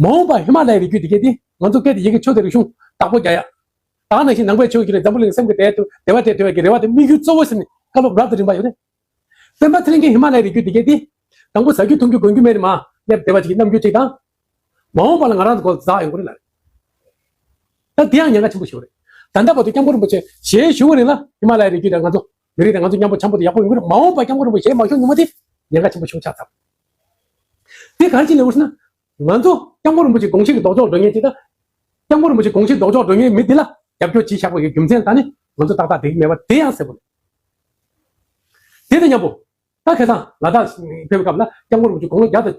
མ་འོངས་པ་ཧི་མ་ལ་ཡའི་རི་རྒྱུད་འདི་གས་དེ་ང་ཚོ་སྐད་དེ་ཡི་གེ་ཆོས་དང་རིག་གཞུང་བདག་པོ་རྒྱག་ཡ། ད་ག་ནང་བཞིན་ནང་པའི་ཆོས་ཀྱི་རེད་འཛམ་བུ་གླིང་སེམས་ཀྱི་བདེ་བ་དེ་བདེ་བ་སྤྲད་ཐུབ་ཡ་གི་རེ་བ་དེ་དམིགས་ཡུལ་གཙོ་བོ་ཟེར་ནས་བཀའ་སློབ་རབ་དང་རིམ་པ་ཡོད་རེད། སྤེན་པ་ཚེ་རིང་གིས་ཧི་མ་ལ་ཡའི་རི་རྒྱུད་འདི་གས་དེ། དང་པོ་ཟ་རྒྱུ་འཐུང་རྒྱུ་གོན་རྒྱུ་མེད་ནས་མར་སླེབས་བསྡད་པ་ཅིག་གི་རྣམ་འགྱུར་ཅིག་དང་། མ་འོངས་པ་ལ་ང་རང་ཚོ་སྒོ་འཛག་ཡོང་གི་རེད་ལབ། ད་དེ་ཡང་ཉེན་ཁ་ཆེན་པོ་ཞིག་རེད། ད་ལྟ་བར་དུ་སྐྱབས་མགོན་རིན་པོ་ཆེ་ཞལ་བཞུགས་པའི་རིང་ལ་ཧི་མ་ལ་ཡའི་རི་རྒྱུད་དང་ང་ཚོ་མི་རིགས་དང་ང་ཚོ་མཉམ་པོ་འཆམ་པོ་དེ་ཡག་པོ་ཡོང་གི་རེད། མ་འོངས་པ་སྐྱབས་མགོན་རིན་པོ་ཆེ་ཞལ་མ་བཞུགས་ཉིན་མོ་དེ་ཉེན་ཁ་ཆེན་པོ་ཞིག་ཆགས་ཚར། དེ་ག་རེ་ཅིག་ལབ་དགོས་ཟེར་ན། ང་ཚོ་སྐྱབས་མགོན་རིན་པོ་ཆེ་དགོངས་གཞི་གི་ལྡོག་ཕྱོགས་འགྲོ་མཁན་ཅིག་དང་། སྐྱབས་མགོན་རིན་པོ་ཆེ་དགོངས་གཞི་ལྡོག་ཕྱོགས་འགྲོ་མཁན་མི་དེ་ལ་རྒྱབ་སྐྱོར་བྱས་བཞག་པ་གི་རྒྱུ་མཚན་དག་ནི་ང་ཚོ་ཏག་ཏག་བསྡད་ཀྱི་མེད་པ་དེ་ཡང་གསལ་པོ་རེད། དེ་དང་མཉམ་པོ། ད་ཁ་སང་ལ་དྭགས་ཕེབས་པའི་སྐབས་ལ་སྐྱབས་མགོན་རིན་པོ་ཆེ་དགུང་ལོ་བརྒྱ་དང་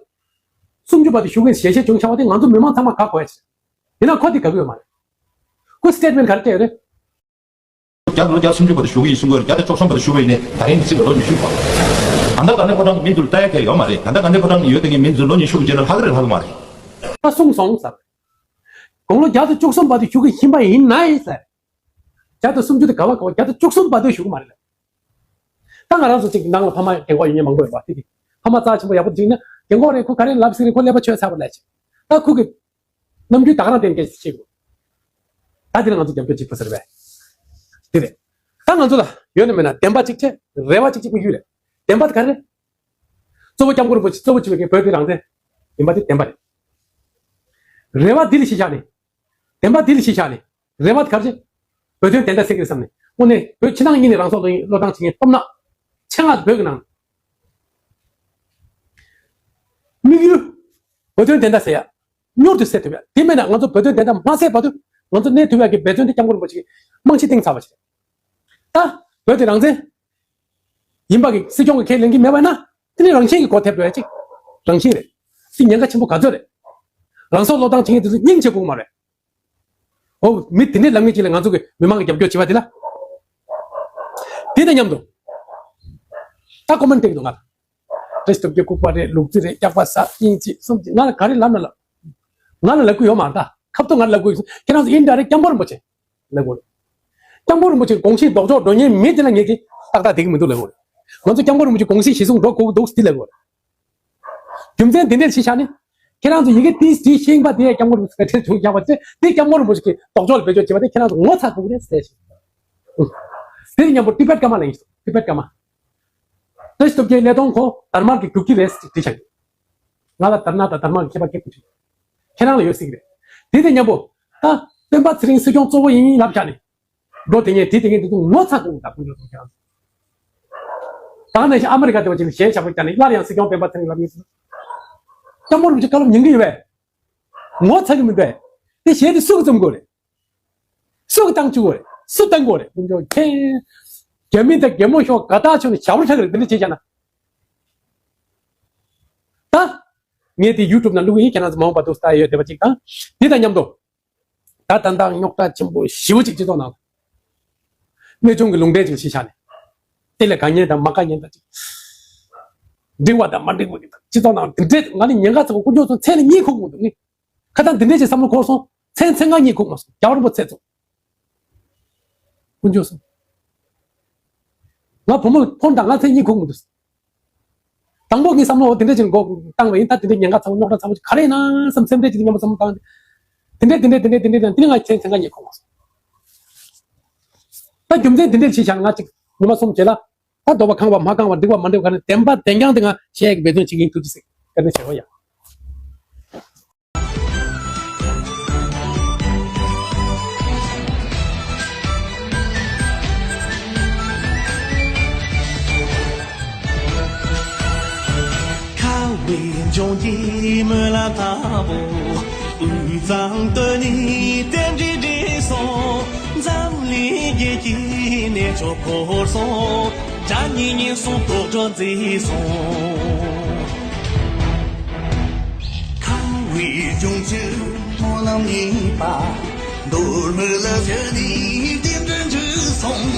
སུམ་ཅུ་བར་དུ་བཞུགས་མཁན་ཞལ་བཞེས་བྱུང་བཞག་པ་དེ་ང་ཚོ་མི་མང་ཚང་མ་དགའ་དགོས་ཡ་ཆེ། ཡིན་ན་ཁོ་དེ་དགའ་གི་ཡོད་མ་རེད། ཁོ་སི་ཊེཊ་མེན་ཊི་ག་རེ་སྤྲད་ཡོད་རེད། བརྒྱ་དང་ལོ་བརྒྱ་སུམ་ཅུ་བར་དུ་བཞུགས་ཀྱི་ཡིན་གསུང་གི་རེད། བརྒྱ་དང་བཅུ་གསུམ་བར་དུ་བཞུགས་པ་ཡིན་ནའི་ད་རིང་འདི་སྲིད་ལ་ལོ་ཉི་ཤུ་འཁོར། ད་ལྟ་དགའ་ལྡན་ཕོ་བྲང་གི་མི་ཚོ་ལ་ལྟ་ཡ་གང་ཡོད་མ་རེད། ད་ལྟ་དགའ་ལྡན་ཕོ་བྲང་ནས་ཡོད་དེ་གའི་མི་ཚོ་ལོ་ཉི་ཤུ་གི་རྗེས་ལ་ལྷག་གི་རེད་ལྷག་གི་མ་རེད། ད་གསུངས་སོང་ཟེར། དགུང་ལོ་བརྒྱ་དང་བཅུ་གསུམ་བར་དུ་བཞུགས་ཀྱི་ཡིན་པ་ཡིན་ནའི་ཟེར། བརྒྱ་དང་སུམ་ཅུ་དེ་ག་བ་ག་བ་བརྒྱ་དང་བཅུ་གསུམ་བར་དུ་བཞུགས་ཀྱི་མ་རེད་ལ། ད་ང་རང་ཚོ་གཅིག་ནང་ལ་ཕ་མ་རྒན་གོག་ཡོད་མཁན་མང་པོ་ཡོད་པ་དེ་གི་ཕ་མ་རྩ་ཆེན་པོ་ཡག་པོ་འཇིགས་ན་རྒན་གོག་རེད། ཁོ་ག་རེ་ལབ་སྲིད་རེད། ཁོ་ཀླད་པ་ཆོད་ཚར་བ་ལས་ཆེ། ད་ཁོ་གི་རྣམ་འགྱུར་ད་ག་རང་བསྟན་མཁན་ཞིག་བྱེད་དགོས། ད་དེ་ལ་ང་ཚོ་རྒྱབ་སྐྱོར་བྱེད་དགོས་ཟེར་བས། དེ་རེད། ད་ང་ཚོ་ལ་ཡོད་ན་མེད་ན་བདེན་པ་གཅིག་བྱས་རེ་བ་གཅིག་བྱེད་དམིགས་ཡུལ་རེད། བདེན་པ་དེ་ག་རེ་རེད། གཙོ་བོ་སྐྱབས་མགོན་རིན་པོ་ཆེ་གཙོ་བོ་བྱས་པའི་བོད་དེ་རང་བཙན་ཡིན་པ་དེ་བདེན་པ་རེད། རེ་བ་འདི་ལ་གཞི་བཞག་ནས། བདེན་པ་འདི་ལ་གཞི་བཞག་ནས། རེ་བ་དེ་ག་རེ་རེད། བོད་དོན་བདེན་མཐའ་གསལ་གྱི་བསམ་ནས་དངོས་གནས་བོད་ཕྱི་ནང་གཉིས་ནས་རང་སྲོག་བློས་བློས་བཏང་བྱེད་མཁན་སྟོབས་ནག་ཆེད་མངགས་བོད་ཀྱི་ནང་དམིགས་ཡུལ། བོད་དོན་བདེན་མཐའ་གསལ་ཡ། མྱུར་དུ་གསལ་ཐུབ་ཡ། དེ་མེད་ན་ང་ཚོ་བོད་དོན་བདེན་མཐའ་མ་གསལ་བར་དུ་ང་ཚོ་གནས་ཐུབ་ཡ་གི་འབད་བརྩོན་དེ་སྐྱབས་མགོན་རིན་པོ་ཆེ་གིས་རྨང་གཞི་བཏིང་ཚར་བ་ཞིག་རེད། ད་བོད་དེ་རང་བཙན་ཡིན་པ་གི་སྲིད་སྐྱོང་གི་ཁས་ལེན་གྱི་མེད་པ་ན་དེ་ནི་རང་བཞིན་གྱི་སྒོ་ཐེབས་འགྲོ་ཡ་ཅིག་རང་བཞིན་རེད། དེ་ཉེན་ཁ་ཆེན་པོ་ག་ཚོད་རེད། རང་སྲོག་བློས་བཏང་བྱེད་མཁན་དེ་ཚོ་སྙིང་རྗེ་དགོས་མ་རེད། འོ། མི་དེ་འདྲའི་ལབ་མཁན་ཅིག་ལ་ང་ཚོ་གི་མི་མང་གི་རྒྱབ་སྐྱོར་བྱེད་པ་དེ་ལ། དེ་དང་མཉམ་དུ། ད་ཀོ་མེན་ཊི་སྤྲད་ཀྱི་འདུག་ང་ལ། བཀྲ་ཤིས་སྟོབས་རྒྱལ་ལྐུགས་པ་རེད། ལུག་རྫི་རེད། སྐྱག་པ་ཟ། གཉིས་གཅིག་གསུམ་གཅིག་ང་ལ་ག་རེ་ལབ་ན་ལབ། ང་ལ་ལབ་ཀྱི་ཡོད་མ་རེད་ད། ཁ་ཐུག་ང་ལ་ལབ་ཀྱི་ཡོད། ཁྱེད་རང་ཚོ་ཨིན་ཌི་རེག་ཊི་སྐྱབས་མགོན་རིན་པོ་ཆེ་ལབ་དགོས་རེད། སྐྱབས་མགོན་རིན་པོ་ཆེ་དགོངས་གཞི་ལྡོག་ཕྱོགས་འགྲོ་མཁན་མི་དེ་ལ་ངེད་ཀྱིས་ཏག་ཏག་བསྡད་ཀྱི་མི་འདུག་ལབ་དགོས་རེད། ང་ཚོ་སྐྱབས་མགོན་རིན་པོ་ཆེ་དགོངས་གཞི་གཞིར་བཟུང་འགྲོ་དགོས་ཀྱི་འདུག་དེ་ལབ་དགོས་རེད། རྒྱུ་མཚན་འདི་འདྲ་ཞིག་བཞག་ནས། ཁྱེད་རང་ཚོ་ཡི་གེ་ཏིས་ཏིས་ཤེས་པ་དེ་སྐྱབས་མགོན་རིན་པོ་ཆེ་ག་འདྲ་བྱུང་བཞག་པ་དེ་དེ་སྐྱབས་མགོན་རིན་པོ་ཆེ་གི་ལྡོག་ཕྱོགས་ལ་བེད་སྤྱོད་བྱས་པ་དེ་ཁྱེད་རང་ཚོ་ངོ་ཚ་དགོས་ཀྱི་རེད་ཟེར་ཞིག་དེ་ནས་མཉམ་པོ་ཏི་བེད་ཀརྨ་ལ་ཡིན་སོང་། ཏི་བེད་ཀརྨ། བཀྲ་ཤིས་སྟོབས་རྒྱལ་ཀླད་སྟོང་ཁོ་དར་དམར་གྱི་རྒྱུག་ཁྱི་རེད་ཟེར་བྲིས་བཞག་ང་ལ་དར་ནག་དང་དར་དམར་གྱི་ཁྱད་པར་སྐད་ཐུབ་ཀྱི། ཁྱེད་རང་ལ་ཡོད་སྲིད་ཀྱི་རེད། དེ་དང་མཉམ་པོ། ད་སྤེན་པ་ཚེ་རིང་སྲིད་སྐྱོང་གཙོ་བོ་ཡིན་ལབ་བཞག་ནས། འགྲོ་དེ་ངས་དེ་དེ་ངས་དེ་ཚོ་ངོ་ཚ་དགོས་ད་དཀོན་མཆོག་གསུམ་ཁྱེད་རང་ཚོ། ད་ནས་ཤི་ཨ་མི་རི་ཀ་དེ་བ་ཅིག་ལ་གཞས་བཞག་པ་ཀྱང་ནི་སླར་ཡང་སྲིད་སྐྱོང་སྤེན་པ་ཚེ་རིང་ལབ་ཡིན་ཟེར། སྐྱབས་མགོན་རིན་པོ་ཆེ་བཀའ་སློབ་ཉན་གྱི་ཡོད་པས། ངོ་ཚ་གི་མི་འདུག་དེ་གཞས་དེ་སུ་གིས་རྩོམ་དགོས་རེད། སུ་གིས་བཏང་བཅུག་དགོས་རེད། སུ་བཏང་དགོས་རེད་དཀོན་མཆོག་མཁྱེན། རྒྱ་མི་དང་རྒྱ་མོ་ཤོག་དགའ་ཐག་ཆོད་ནས་ཞབས་བྲོ་འཁྲབ་གི་རེད་དེ་འདྲ་བྱས་བཞག་ན། ད། ངས་དེ་ཡུ་ཊུབ་ནང་བླུག་ཡིན། ཁྱེད་རང་ཚོ་མ་འོངས་པ་འདུག་ལྟ་ཡོད་བསྡད་པ་ཅིག་དང་། དེ་དང་མཉམ་དུ། ད་ད་ལྟ་རྙོག་དྲ་ཆེན་པོ་ཞེ་པོ་ཅིག་སྤྱི་ཚོགས་ནང་། གནས་ཆུང་གི་ལུང་འདྲེན་ཅིག་ཞིག་བཞག་ནས། དེ་ལ་དགའ་ཉེ་དང་མ་དགའ་ཉེ་དང་ཅིག་འགྲིག་པ་དང་མ་འགྲིག་པ་ཅིག་དང་སྤྱི་ཚོགས་ནང་དེ་འདྲས་ང་ནི་ཉེན་ཁ་ཚ་པོ་དཀོན་མཆོག་གསུམ་མཚན་ལ་གཉིད་ཁུག་མི་འདུག་ངས་ཁ་སང་དེ་འདྲས་ཅིག་བསམ་བློ་འཁོར་སོང་། མཚན་མཚན་ང་གཉིད་ཁུག་མ་སོང་། རྒྱལ་བ་རིན་པོ་ཆེ་ཚོ། དཀོན་མཆོག་གསུམ། ང་བུ་མོ་ལ་ཕོན་དང་ང་མཚན་གཉིད་ཁུག་མི་འདུག་དང་པོ་ངས་བསམ་བློ་འོ་དེ་འདྲ་ཅིག་འགོ་བཏང་བ་ཡིན། ད་དེ་འདྲའི་ཉེན་ཁ་ཚ་བོ་རྙོག་དྲ་ཚ་བོ་ཅིག་ག་རེ་ཡིན་ན་བསམ། སེམས་ཁྲལ་ཅིག་སྙམ་པ་བསམ་བློ་བཏང་། དེ་འདྲ་དེ་འདྲ་དེ་འདྲ་དེ་འདྲ་དང་དེ་ནས་ང་ཚན་ཚན་ཁ་ཉེ་ཁོང་བ་སོང་། ད་རྒྱུ་མཚན་དེ་འདྲ་ཞིག་བཞག་ང་ཅིག་ཉི་མ་གསུམ་རྗེས་ལ། ད་འདོད་པ་ཁེངས་པ་མ་ཁེངས་པ། འགྲིག་པ་མ་འགྲིག་པ་ག་ནས་བདེན་པ་བདེན་རྐྱང་དེ་ང་བཤད་ཀྱི་འབད་བརྩོན་བྱེད་ཀྱི་ཡིན། ཐུགས་རྗེ་ཆེ། བཀའ་དྲིན་ཆེ་བ་ཡ། ཁ་བའི་ལྗོངས་ཀྱི་སྨོན་ལམ་དང་པོ། དབུས་གཙང་སྟོད་ནས་རྟེན་འབྲེལ་འགྲིག་སོང་། འཛམ་གླིང་རྒྱལ་གྱི་གནས་མཆོག་འཁོར་སོང་། དགྲ་གཉེན་ངན་སོང་དོག་སྒྲོ་འཛིན་སོང་། ཁ་བའི་ལྗོངས་ཀྱི་སྨོན་ལམ་གཉིས་པ། མདོ་སྨད་ལ་བཞུགས་ནས་རྟེན་འབྲེལ་འགྲིག་སོང་།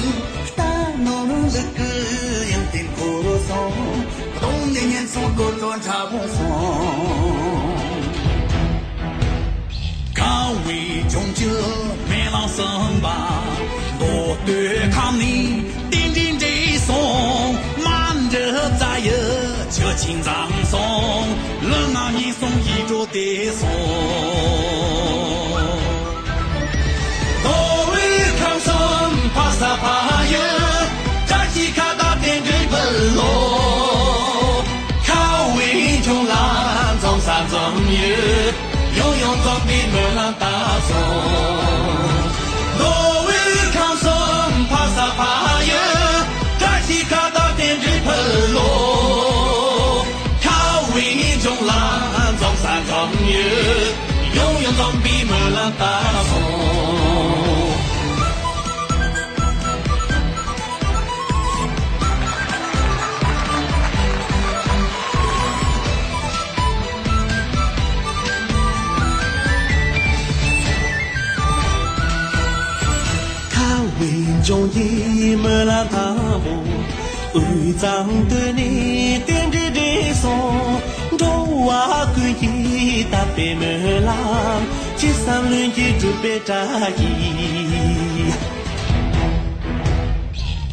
རྟ་ནོར་ལུག་གི་ཡོན་ཏན་འཁོར་སོང་། གདོང་ནས་ཉེན་སོང་དོག་སྒྲོ་འཁྲབ་སོང་། ཁ་བའི་ལྗོངས་ཀྱི་སྨོན་ལམ་གསུམ་པ། མདོ་སྟོད་ཁམས་ནས་རྟེན་འབྲེལ་འགྲིག་སོང་། མ་འདྲི་རྩ་ཡི་ཆུ་ཆེན་འཛོམས་སོང་། ལུས་ངག་ཉེན་སོང་ཡིད་འགྲོ་བདེ་སོང་། མདོ་དབུས་ཁམས་གསུམ་ཕ་ས་ཕ་ཡུལ། བཀྲ་ཤིས་ཁ་བརྡ་རྟེན་འབྲེལ་འཕུར་ལོ། ཁ་བའི་ལྗོངས་ལ་འཛོམས་ས་འཛོམས་ཡུལ། ཡང་ཡང་འཛོམས་པའི་སྨོན་ལམ་བཏབ་སོང་། མདོ་དབུས་ཁམས་གསུམ་ཕ་ས་ཕ་ཡུལ། བཀྲ་ཤིས་ཁ་བརྡ་རྟེན་འབྲེལ་འཕུར་ལོ། ཁ་བའི་ལྗོངས་ལ་འཛོམས་ས་འཛོམས་ཡུལ། ཡང་ཡང་འཛོམས་པའི་སྨོན་ལམ་བཏབ་སོང་། ཁ་བའི་ལྗོངས་ཀྱི་སྨོན་ལམ་དང་པོ། དབུས་གཙང་སྟོད་ནས་རྟེན་འབྲེལ་འགྲིག་སོང་། འགྲོ་བ་ཀུན་གྱི་དད་པའི་སྨོན་ལམ། ཅི་བསམ་ལྷུན་གྱིས་འགྲུབ་པའི་བཀྲ་ཤིས།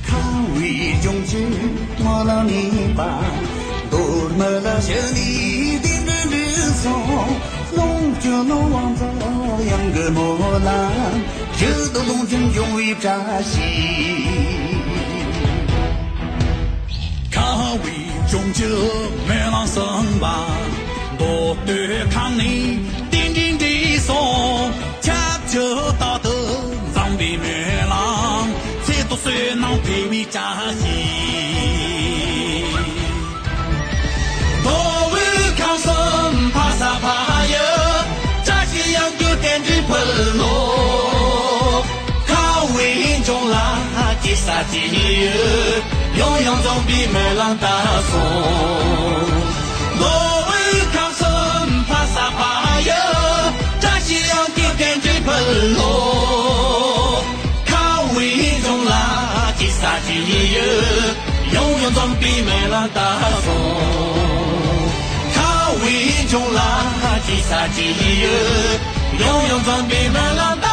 ཁ་བའི་ལྗོངས་ཀྱི་སྨོན་ལམ་གཉིས་པ། མདོ་སྨད་ལ་བཞུགས་ནས་རྟེན་འབྲེལ་འགྲིག་སོང་། ལོངས་སྤྱོད་ནོར་དབང་ཚོ་ཡང་གི་སྨོན་ལམ། ཡུལ་དུ་ལོངས་སྤྱོད་འབྱུང་བའི་བཀྲ་ཤིས། ཁ་བའི་ལྗོངས་ཀྱི་སྨོན་ལམ་གསུམ་པ། མདོ་སྟོད་ཁམས་ནས་རྟེན་འབྲེལ་འགྲིག་སོང་། ཁྱབ་བསྒྲགས་རྟག་ཏུ་འཛོམས་པའི་སྨོན་ལམ། ཚེ་ཐོག་བསོད་ནམས་འཕེལ་བའི་བཀྲ་ཤིས། མདོ་དབུས་ཁམས་གསུམ་ཕ་ས་ཕ་ཡུལ། བཀྲ་ཤིས་ཡང་གི་རྟེན་འབྲེལ་འཕུར་ལོ། ཁ་བའི་ལྗོངས་ལ་ཅི་ཟེར་ཅི་ཡོད། ཡང་ཡང་འཛོམས་པའི་སྨོན་ལམ་བཏབ་སོང་། མདོ་དབུས་ཁམས་གསུམ་ཕ་ས་ཕ་ཡུལ། བཀྲ་ཤིས་ཡང་གི་རྟེན་འབྲེལ་འཕུར་ལོ། ཁ་བའི་ལྗོངས་ལ་ཅི་ཟེར་ཅི་ཡོད། ཡང་ཡང་འཛོམས་པའི་སྨོན་ལམ་བཏབ་སོང་། ཁ་བའི་ལྗོངས་ལ་ཅི་ཟེར་ཅི་ཡོད། ཡང་ཡང་འཛོམས་པའི་སྨོན་ལམ་བཏབ།